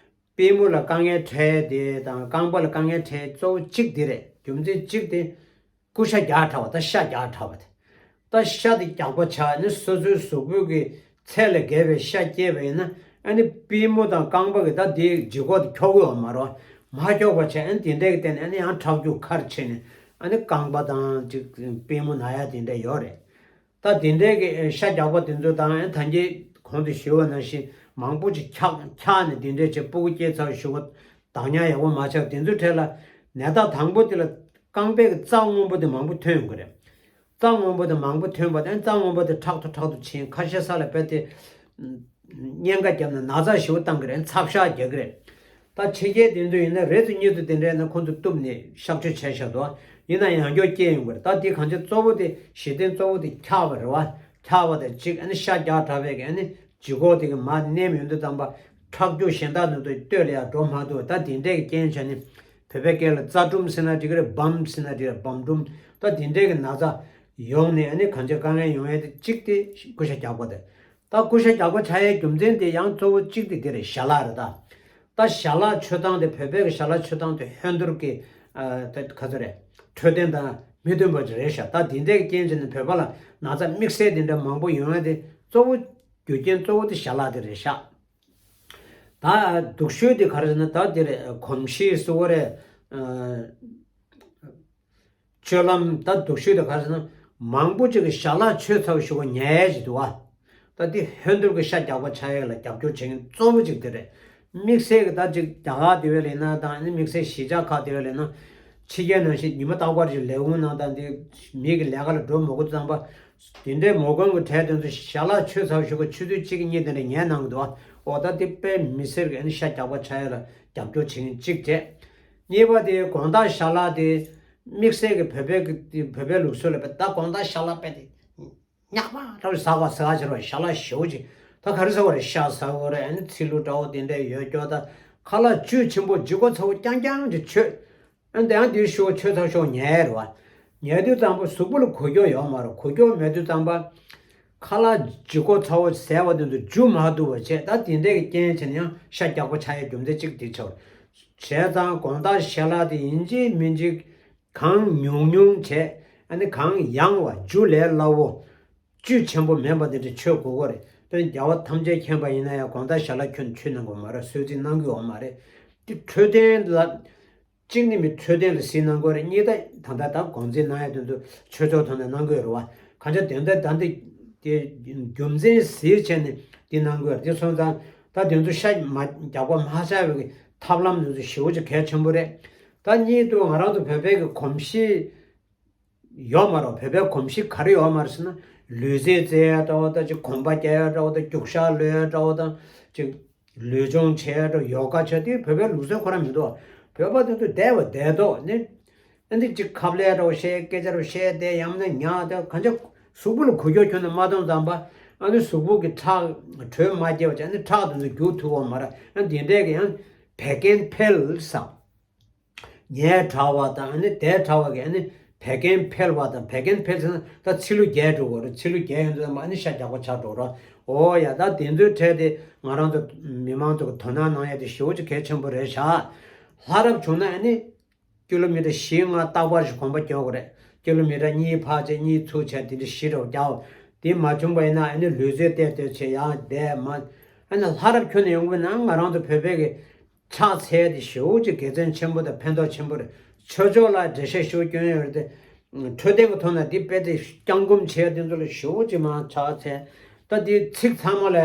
པུས་མོ་ལ་དཀའ་ངལ་འཕྲད་དེ་དང་རྐང་པ་ལ་དཀའ་ངལ་འཕྲད་གཙོ་བོ་གཅིག་དེ་རེད། རྒྱུ་མཚན་གཅིག་དེ་ཀུ་ཤ་རྒྱགས་དྲགས་པ་ད་ཤ་རྒྱགས་དྲགས་པ་དེ། ད་ཤ་དེ་རྒྱགས་པ་ཆགས་ནས་སོ་སོའི་གཟུགས་པོའི་གི་ཚད་ལས་བརྒལ་བའི་ཤ་སྐྱེས་པ་ཡིན་ན་ཨ་ནི་པུས་མོ་དང་རྐང་པ་གི་ད་དེའི་ལྗིད་ཁོག་དེ་འཁྱོག་གི་ཡོད་མ་རེད། མ་འཁྱོག་པ་བྱས་ཨ་ནི་དེ་འདྲའི་གི་སྟེང་ནས་ཨ་ནི་ཡང་ཁྲག་རྒྱུག་ཁར་ཕྱིན་ནས་ཨ་ནི་རྐང་པ་དང་ཅིག་པུས་མོ་ན་ཡ་དེ་འདྲ་ཡོད་རེད། ད་དེ་འདྲའི་གི་ཤ་རྒྱགས་པ་དེ་ཚོ་དང་ཨ་ནི་ད་གིན་གོང་དུ་ཞུས་པ་ནང་བཞིན་མང་པོ་ཅིག་འཁྱག་འཁྱག་ནས་དེ་འདྲའི་བྱས་སྤུ་གུ་སྐྱེས་ཚར་ཞུ་བ་བདག་ཉར་ཡག་པོ་མ་ཆགས་དེ་ཚོའི་གྲས་ལ་ནད་རྟགས་དང་པོ་དེ་ལ་རྐང་པའི་གི་རྩ་སྔོན་པོ་དེ་མང་པོ་ཐོན་ཡོང་གི་རེད། རྩ་སྔོན་པོ་དེ་མང་པོ་ཐོན་པ་དང་རྩ་སྔོན་པོ་དེ་ཁྲག་ཐོ་ཁྲག་ཐོ་ཕྱིན། ཁ་ཤས་ས་ལ་བལྟས་ཏེ་གཉན་ཁ་བརྒྱབ་ནས་ན་ཚ་ཞེ་པོ་བཏང་གི་རེད། ཚབ་ཤ་རྒྱག་གི་རེད། ད་ཕྱི་རྒྱལ་དེ་ཚོ་ཡིན་ན་རེ་ཚོ་གཉིས་ཚོ་དེ་འདྲ་ཡིན་ན་ཁོང་ཚོ་གཏུབ་ནས་གཤག་བཅོས་བྱས་བཞག་འདུག་ཡིན་ན་ཡང་བསྐྱར་སྐྱེ་ཡོང་གི་རེད། ད་དེ་གང་ཅི་གཙོ་བོ་དེ་གཞི་རྟེན་གཙོ་བོ་དེ་འཁྱག་པ་རེད་བ། འཁྱག་པ་དང་གཅིག་ཨ་ནི་ཤ་རྒྱགས་དྲགས་པའི་གི་ཨ་ནི་ལྗིད་ཁོག་དེ་གི་མར་མནན་ཡོང་དུས་ཙམ་པ་ཁྲག་རྒྱུག་གཞན་དག་ནང་དུ་སྟོད་ལ་ཡར་འགྲོ་མ་ཐུབ། ད་དེ་འདྲའི་གི་རྐྱེན་བྱས་ནས་བོད་པའི་སྐད་ལ་རྩ་གྲུམ་ཟེར་ན་འགྲིག་གི་རེད། བམ་ཟེར་ན་འགྲིག་རེད། བམ་གྲུམ། ད་དེ་འདྲའི་གི་ན་ཚ་ཡོང་ནས་ཨ་ནི་གང་ཅི་དཀའ་ངལ་ཡོང་ཡས་དེ་གཅིག་དེ་ཀུ་ཤ་རྒྱགས་པ་དེ། ད་ཀུ་ཤ་རྒྱགས་པ་ཆགས་ཡས་རྒྱུ་མཚན་དེ་ཡང་གཙོ་བོ་གཅིག་དེ་དེ་རེད། ཞལ་ལག་རེད་ད། ད་ཞལ་ལག་མཆོད་སྟངས་དེ་བོད་པའི་གི་ཞལ་ལག་མཆོད་སྟངས་དེ་ཧོན་ཐོར་གི་ཨ་ད་ག་ཚོད་རེད། འཕྲོད་བསྟེན་དང་མི་མཐུན་པ་ཅིག་རེད་ཤག་ད་དེ་འདྲའི་རྐྱེན་བྱས་ནས་བོད་པ་ལ་ན་ཚ་དམིགས་བསལ་དེ་འདྲ་མང་པོ་ཡོང་ཡས་དེ་གཙོ་བོ་རྒྱུ་རྐྱེན་གཙོ་བོ་དེ་ཞལ་ལག་དེ་རེད་ཤག་ད་སྡུག་ཤོས་དེ་ག་རེ་ཟེར་ན་ད་དེ་རེད། གོམས་གཤིས་སུ་བ་རེད། ཨ། སྤྱོད་ལམ་ད་སྡུག་ཤོས་དེ་ག་རེ་ཟེར་ན་མང་པོ་ཅིག་གིས་ཞལ་ལག་མཆོད་ཚར་ཞུ་བ་ཉལ་ཡས་ཅིག་འདུག་བ། ད་དེ་ཧོན་ཐོར་གི་ཤ་རྒྱགས་པ་ཆགས་ཡས་ལ་རྒྱབ་སྐྱོར་བྱེད་མཁན་གཙོ་བོ་ཅིག་དེ་རེད། དམིགས་བསལ་གི་ད་ཅིག་རྒྱ་གར་དེ་བས་ལས་ན་དང་ཨ་ནི་དམིགས་བསལ་གཞིས་ཆགས་ཁག་དེ་བས་ལས་ན་ཕྱི་རྒྱལ་ནང་བཞིན་ཉི་མ་རྟག་པར་ཅིག་ལས་ཁུངས་ནང་དང་དེ་མི་གི་ལས་ཀ་ལ་འགྲོ་མ་དགོས་ཙམ་པ། དེ་འདྲའི་མོ་གོན་གྱི་གྲས་དེ་ཚོ་ཞལ་ལག་མཆོད་ཚར་ཞུ་གི་ཆུ་ཚོད་གཅིག་གཉིས་དེ་འདྲ་ཉལ་གནང་གི་འདུག་ཨ། འོ་ད་དེ་དཔེ་མི་སེར་གྱི་ཨ་ནི་ཤ་རྒྱགས་པ་ཆགས་ཡས་ལ་རྒྱབ་སྐྱོར་བྱེད་མཁན་གཅིག་བྱས། གཉིས་པ་དེ་དགོང་དག་ཞལ་ལག་དེ་དམིགས་བསལ་གྱི་བོད་པའི་གི་བོད་པའི་ལུགས་སྲོལ་ལ་དཔེ་ད་དགོང་དག་ཞལ་ལག་དཔེ་དེ་ཉག་མ་འདྲ་བོ་ཟ་བ་ཟ་བ་ཟེར་བ་ཞལ་ལག་ཞེ་པོ་ཅིག་ད་ག་རེ་ཟ་བ་རེད། ཤ་ཟ་བ་རེད། ཨ་ནི་ཚིལ་ལུ་འདྲ་བོ་དེ་འདྲ་ཡོད་སྐྱོ་ད་ཁ་ལག་བཅུད་ཆེན་པོ་ལྗིད་ཁོག་ཚ་བོ་རྐྱང་རྐྱང་ཅིག་མཆོད། ཨ་ནི་དེ་ཡང་དེའི་ཤོག་ཆོས་ཚང་ཤོག་ཉལ་རེད་བ། ཉལ་དུས་ཙམ་པ་གཟུགས་པོ་ལ་འགུལ་སྐྱོད་ཡོད་མ་རེད། འགུལ་སྐྱོད་མེད་དུས་ཙམ་པ། ཁ་ལག་ལྗིད་ཁོག་ཚ་བོ་ཟས་པ་དེ་ཚོ་འཇུ་མ་ཐུབ་པ་བྱས། ད་དེ་འདྲའི་གི་རྐྱེན་བྱས་ནས་ཡང་ཤ་རྒྱགས་པ་ཆགས་ཡས་རྒྱུ་མཚན་གཅིག་དེ་ཆགས། བྱས་ཙང་དགོང་དག་ཞལ་ལག་དེ་ཡིན་གཅིག་མིན་གཅིག་གང་ཉུང་ཉུང་བྱས། ཨ་ནི་གང་ཡང་བ་འཇུ་ལས་སླ་བོ། བཅུད་ཆེན་པོ་མིན་པ་དེ་འདྲ་མཆོད་དགོས་ཀྱི་རེད། དཔེར་ན་རྒྱལ་བ་ཐམས་ཅད་མཁྱེན་པ་ཡིན་ན་ཡང་དགོང་དག་ཞལ་ལག་ཁྱོན་མཆོད་གནང་དགོས་མ་རེད། གསོལ་ཚིགས་གནང་གི་ཡོད་མ་རེད། དེ་འཕྲོད་བསྟེན་ལ། གཅིག་ནི་མི་འཕྲོད་བསྟེན་ལ་གཟིགས་གནང་དགོས་རེད། གཉིས་ད་ད་ལྟ་ད་དགོངས་འཛིན་གནང་ཡ་དེ་ཚོ་ཆོས་ཕྱོགས་ཐོག་ནས་གནང་དགོས་རེད་བ། གང་ཅི་དེ་འདྲ་ད་འདི་དེ་རྒྱུ་མཚན་གཟིགས་བྱས་ནས་འདི་གནང་དགོས་རེད། དེ་སོང་ཙང་ད་དེ་ཚོ་ཤ་མ་རྒྱགས་པ་མ་ཆགས་པའི་གི་ཐབས་ལམ་དེ་ཚོ་ཞེ་པོ་ཅིག་གལ་ཆེན་པོ་རེད། ད་གཉིས་དུ་ང་རང་ཚོ་བོད་པའི་གི་གོམས་གཤིས་ཡོད་མ་རེད། བོད་པའི་གོམས་གཤིས་ག་རེ་ཡོད་མ་རེད་ཟེར་ན། ལུས་རྩལ་རྩེ་ཡ་འདྲ་བོ་དང་། ཅིག་གོམ་པ་རྒྱག་ཡ་འདྲ་བོ་དང་། རྒྱུག་ཤར་གློད་ཡ་འདྲ་བོ་དང་། ཅིག་ལུས་སྦྱོང་བྱེད་ཡ་འདྲ་བོ། ཡོ་ག་བྱེད་དེ་བོད་པའི་ལུགས་སྲོལ་ཁོ་རང་མི་འདུག་བོད་པ་དེ་ཚོ་བསྡད་པ་བསྡད་མདོག་ནི། ཨ་ནི་ཅིག་ཁ་ལག་འདྲ་བོ་བཤད། སྐད་ཆ་འདྲ་བོ་བཤད་བསྡད། ཡང་ན་ཉལ་བསྡད། གང་ཅི་གཟུགས་པོ་ལ་འགུལ་སྐྱོད་ཁྱོན་ནས་མ་གཏོང་ཙམ་པ། ཨ་ནི་གཟུགས་པོ་གི་ཁྲག་དྲོད་མ་སྐྱེ་བ་བྱས། ཨ་ནི་ཁྲག་དེ་ཚོ་རྒྱུག་ཐུབ་ཡོད་མ་རེད། ཨ་ནི་དེ་འདྲས་ཀྱི་ཡང་བད་ཀན་འཕེལ་ཟེར། ཉལ་དྲགས་པ་དང་ཨ་ནི་བསྡད་དྲགས་པ་གིས་ཨ་ནི་བད་ཀན་འཕེལ་བ་དང་། བད་ཀན་འཕེལ་ཟེར་ན་ད་ཚིལ་ལུ་རྒྱས་འགྲོ་གི་རེད། ཚིལ་ལུ་རྒྱས་ཡོང་དུས་ཙམ་པ་ཨ་ནི་ཤ་རྒྱགས་པ་ཆགས་འགྲོ་རེད། འོ་ཡ། ད་དེ་ཚོའི་གྲས་དེ་ང་རང་ཚོ་མི་མང་ཚོ་གིས་དོ་སྣང་གནང་ཡ་དེ་ཞེ་པོ་ཅིག་གལ་ཆེན་པོ་རེད་ཤག་ལྷ་རབ་བྱུང་ན་ཨ་ནི་ཀི་ལོ་མི་ཊར་བཞི་ལྔ་རྟག་པར་ཞིག་གོམ་པ་རྒྱག་དགོས་རེད། ཀི་ལོ་མི་ཊར་གཉིས་ཕར་བྱས་གཉིས་ཚུར་བྱས་དེ་འདྲ་བཞི་འདྲ་བོ་རྒྱག་དེ་མ་བྱུང་པ་ཡིན་ན་ཨ་ནི་ལུས་རྩལ་ཏོག་ཙམ་བྱས་ཡར་བསྡད་མར། ཨ་ནི་ལྷ་རབ་ཁྱོན་ནས་ཡོང་གི་ན་ང་རང་ཚོ་བོད་པའི་གི་ཕྱག་འཚལ་དེ་ཞེ་པོ་ཅིག་དགེ་མཚན་ཆེན་པོ་དང་ཕན་ཐོགས་ཆེན་པོ་རེད། ཆོས་ཕྱོགས་ལ་འགྲེལ་བཤད་ཞུ་སྐྱོན་ཡོད་རེད་དེ། འཕྲོད་བསྟེན་གྱི་ཐོག་ནས་འདི་དཔེ་དེ་བརྐྱང་བསྐུམ་བྱས་དེ་ཚོ་ལ་ཞེ་པོ་ཅིག་མར་ཕྱག་འཚལ། ད་དེ་ཚིགས་ཚང་མ་ལ་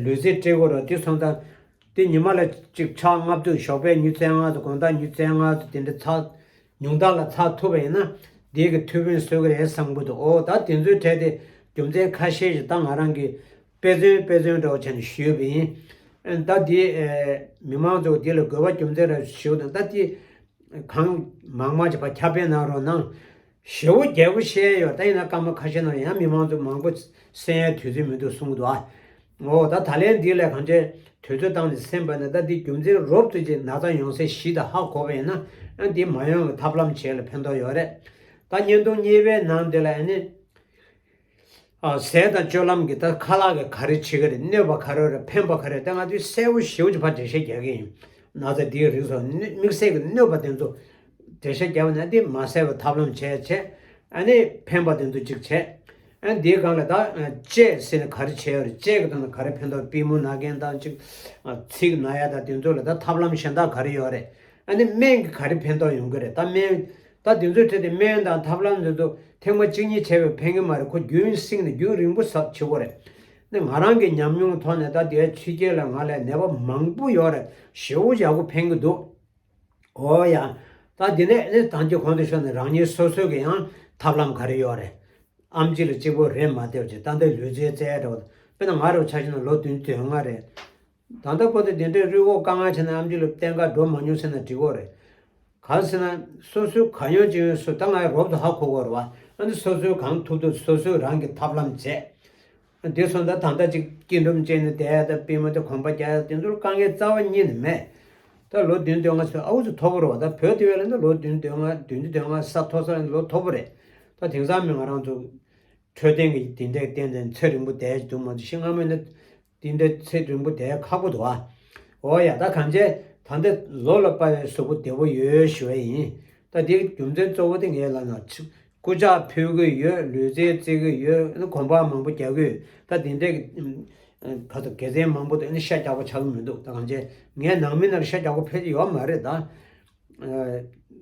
ལུས་རྩལ་སྤྲད་དགོས་རེད། དེ་སོང་ཙང་དེ་ཉི་མ་ལ་ཅིག་ཕྱག་ལྔ་བདུན། ཞོགས་པའི་ཉིན་མཚན་ལྔ་ཚོ། དགོང་དག་ཉིན་མཚན་ལྔ་ཚོ། དེ་འདྲ་ཚར། ཉུང་མཐའ་ལ་ཚར་ཐུབ་པ་ཡིན་ན་འདི་གི་ཐུགས་ཕན་གསོས་ཀྱི་རེད་བསམ་གྱི་འདུག་འོ་ད་དེ་ཚོའི་གྲས་དེ་རྒྱུ་མཚན་ཁ་ཤས་ཤིག་ད་ང་རང་གིས་དཔེ་མཚོན་དཔེ་མཚོན་འདྲ་བོ་བྱས་ནས་ཞུས་པ་ཡིན། ཨ་ནི་ད་འདི་ཨེ་མི་མང་ཚོ་འདི་ལ་དགོས་པ་རྒྱུ་མཚན་རེ་ཞུ་དང་། ད་འདི་གང་མང་མང་ཅིག་ཕར་ཁྱབ་སྤེལ་གནང་རོགས་གནང་། ཞེ་པོ་རྒྱས་པོ་བཤད་ཡོད། ད་ཡིན་ན་སྐར་མ་ཁ་ཤས་ནང་ཡང་མི་མང་ཚོ་མང་པོ་གསན་ཡའི་དུས་ཚོད་མི་འདུག་གསུང་གི་འདུག་ཨ། འོ་ད་ད་ལན་འདི་ལས་གང་ཅི་དུས་ཚོད་བཏང་ནས་སེམས་པ་ནས་ད་འདི་རྒྱུ་མཚན་རོབ་ཙམ་ཅིག་ན་ཚ་ཡོང་སའི་གཞི་ད་ཧ་གོ་བ་ཡིན་ན་ཨ་འདི་མ་ཡོང་བའི་ཐབས་ལམ་བྱེད་ལ་ཕན་ཐོགས་ཡོད་རེད། ད་བརྙན་ཐུང་གཉིས་པའི་ནང་འདི་ལ་ཨ་ནི། ཨ་ཟས་དང་སྤྱོད་ལམ་གྱི་ད་ཁ་ལག་གི་ག་རེ་བྱེད་ཀྱི་རེད། གནོད་པ་ག་རེ་རེད། ཕན་པ་ག་རེ་རེད། ད་ང་ཚོས་གསལ་པོ་ཞེ་པོ་ཅིག་ཕར་འགྲེལ་བཤད་རྒྱག་གི་ཡིན། ན་ཚ་འདིའི་རིགས་སོགས་གནོད་དམིགས་བསལ་གྱི་གནོད་པ་དེ་ཚོ་འགྲེལ་བཤད་རྒྱག་པ་ན་འདི་མ་བསལ་བའི་ཐབས་ལམ་བྱས་བྱས། ཨ་ནི་ཕན་པ་དེ་ཚོ་གཅིག་བྱས། ཨ་འདིའི་སྒང་ལ་ད་ཨ་དཔྱད་ཟེར་ནས་ག་རེ་བྱས་ཡོད་རེད། དཔྱད་ཀྱི་ཐོག་ནས་ག་རེ་ཕན་ཐོགས། པུས་མོ་ན་མཁན་དང་གཅིག་ཨ་ཚིགས་ན་ཡ་དང་དེ་ཚོ་ལ་ད་ཐབས་ལམ་གཞན་དག་ག་རེ་ཡོད་རེད། ཨ་ནི་སྨན་གྱིས་ག་རེ་ཕན་ཐོགས་ཡོང་གི་རེད། ད་སྨན་ད་དེ་ཚོའི་ཁྲོད་དུ་སྨན་དང་ཐབས་ལམ་དེ་ཚོ་ཐེངས་མ་གཅིག་གཉིས་བྱས་པས་ཕན་གྱི་མ་རེད། ཁོ་རྒྱུན་བསྲིངས་ནས་རྒྱུན་རིང་པོ་ཟ་བྱེད་དགོས་རེད། ནི་ང་རང་གི་ཉམས་མྱོང་ཐོག་ནས་ད་དེའི་ཕྱི་རྒྱལ་ལ་ང་ལ་ནད་པ་མང་པོ་ཡོད་རེད། ཞེ་པོ་ཡག་པོ་ཕན་གྱི་འདུག་འོ་ཡ། ད་དེ་ནས་ནི་དང་གི་གོང་དུ་ཞུས་ནས་རང་ཉིད་སོ་སོའི་གི་ཡང་ཐབས་ལམ་ག་རེ་ཡོད་རེད། ཨེམ་ཆི་ལ་གཅིག་པོ་རེད་མ་བསྡད་པ་ཅིག་ད་ལྟ་ལུས་རྩལ་རྩེད་འགྲོ། དཔེར་ན་ང་རུ་ཆ་བཞག་ན་ལོ་བདུན་བདུན་ལྔ་རེད། ད་ལྟ་བར་དུ་དེ་འདྲའི་རུས་ཁོག་དཀའ་ངལ་ཆེ་ན་ཨེམ་ཆི་ལ་བསྟེན་ག་འགྲོ་མ་མྱོང་ཟེར་ན་འགྲིག་གོ་རེད། གང་ཟེར་ན་སོ་སོའི་ག་ཡོང་ཅི་ཡོང་སུ་ད་ང་རོབ་ཏུ་ཧ་གོ་གོ་རེད་བ། ཨ་ནི་སོ་སོའི་གང་ཐུབ་ཐུབ་སོ་སོའི་རང་གི་ཐབས་ལམ་བྱས། དེ་སོང་ད་ད་ལྟ་ཅིག་སྐྱིལ་ཀྲུང་བཅས་ནས་བསྡད་ཡ་ད་པུས་མོ་དེ་གོམ་པ་རྒྱག་ཡ་དེ་ཚོར་དཀའ་ངལ་རྩ་བ་ཉིད་ནས་མེད། ད་ལོ་བདུན་བདུན་ལྔ་ཚོད་ཨའུ་ཚོ་མཐོ་པོ་རེད་བ། ད་བོད་དེ་བས་ལ་ད་ལོ་བདུན་བདུན་ལྔ་བདུན་ཅུ་དོན་ལྔ་ས་མཐོ་ས་ལ་ལོ་མཐོ་པོ་རེད། ད་དེང་སང་མི་ང་རང་ཚོ་འཕྲོད་བསྟེན་གྱི་དེ་འདྲས་བསྟེན་ཏེ་ཚེ་རིང་པོ་བསྡད་ཀྱི་འདུག་མ་གཏོགས་ཤི་སྔ་མོ་ནི་དེ་འདྲས་ཚེ་རིང་པོ་བསྡད་ཁག་པོ་འདུག་ཨ། འོ་ཡ་ད་གང་བྱས་ད་འདི་ལོ་ལ་དཔག་པའི་གཟུགས་པོ་བདེ་པོ་ཡོད་ཞུ་བ་ཡིན། ད་དེའི་རྒྱུ་མཚན་གཙོ་བོ་དེ་ངས་ལབ་ན་ཆུ། རྐུབ་ཀྱག་ཕུལ་གྱི་ཡོད། ལུས་རྩལ་རྩེ་གི་ཡོད། གོམ་པ་མང་པོ་རྒྱག་གི་ཡོད། ད་དེ་འདྲའི་ག་ཚོད་དགེ་མཚན་མང་པོ་དེ་ནི་ཤ་རྒྱགས་པོ་ཆགས་ཀྱི་མི་འདུག་ད་གང་བྱས་ངའི་ནང་མི་ནང་ཤ་རྒྱགས་པོ་ཕལ་ཆེར་ཡོད་མ་རེད་ད།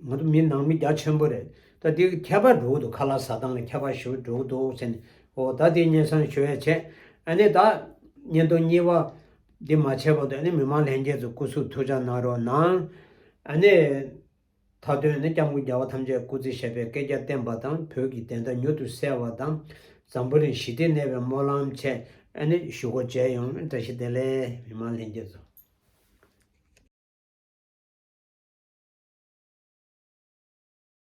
ང་ཚོ་མི་ནང་མི་རྒྱ་ཆེན་པོ་རེད། ད་དེ་ཁྱད་པར་འགྲོ་གི་འདུག་ཁ་ལག་ཟ་སྟངས་ལ་ཁྱད་པར་ཞེ་པོ་འགྲོ་གི་འདུག་ཟེར་ནས་འོ་ད་དེ་སྙན་སེང་ཞུ་ཡ་བྱས། ཨ་ནི་ད་བརྙན་ཐུང་གཉིས་པ་འདི་མ་བྱས་བར་དུ་ཨ་ནི་མི་མང་ལྷན་རྒྱས་ཚོ་སྐུ་གཟུགས་ཐུགས་ཅག་གནང་རོགས་གནང་། ཨ་ནི། མཐའ་དོན་ནི་སྐྱབས་མགོན་རྒྱལ་བ་ཐམས་ཅད་སྐུ་ཚེ་ཞབས་པད་བསྐལ་བརྒྱར་བརྟན་པ་དང་བོད་ཀྱི་བདེན་མཐའ་མྱུར་དུ་གསལ་བ་དང་། འཛམ་བུ་གླིང་ཞི་བདེ་གནས་པའི་སྨོན་ལམ་བཅས་ཨ་ནི་ཞུ་སྒོ་མཇལ་ཡོང་། བཀྲ་ཤིས་བདེ་ལེགས་མི་མང་ལྷན་རྒྱས་ཚོ།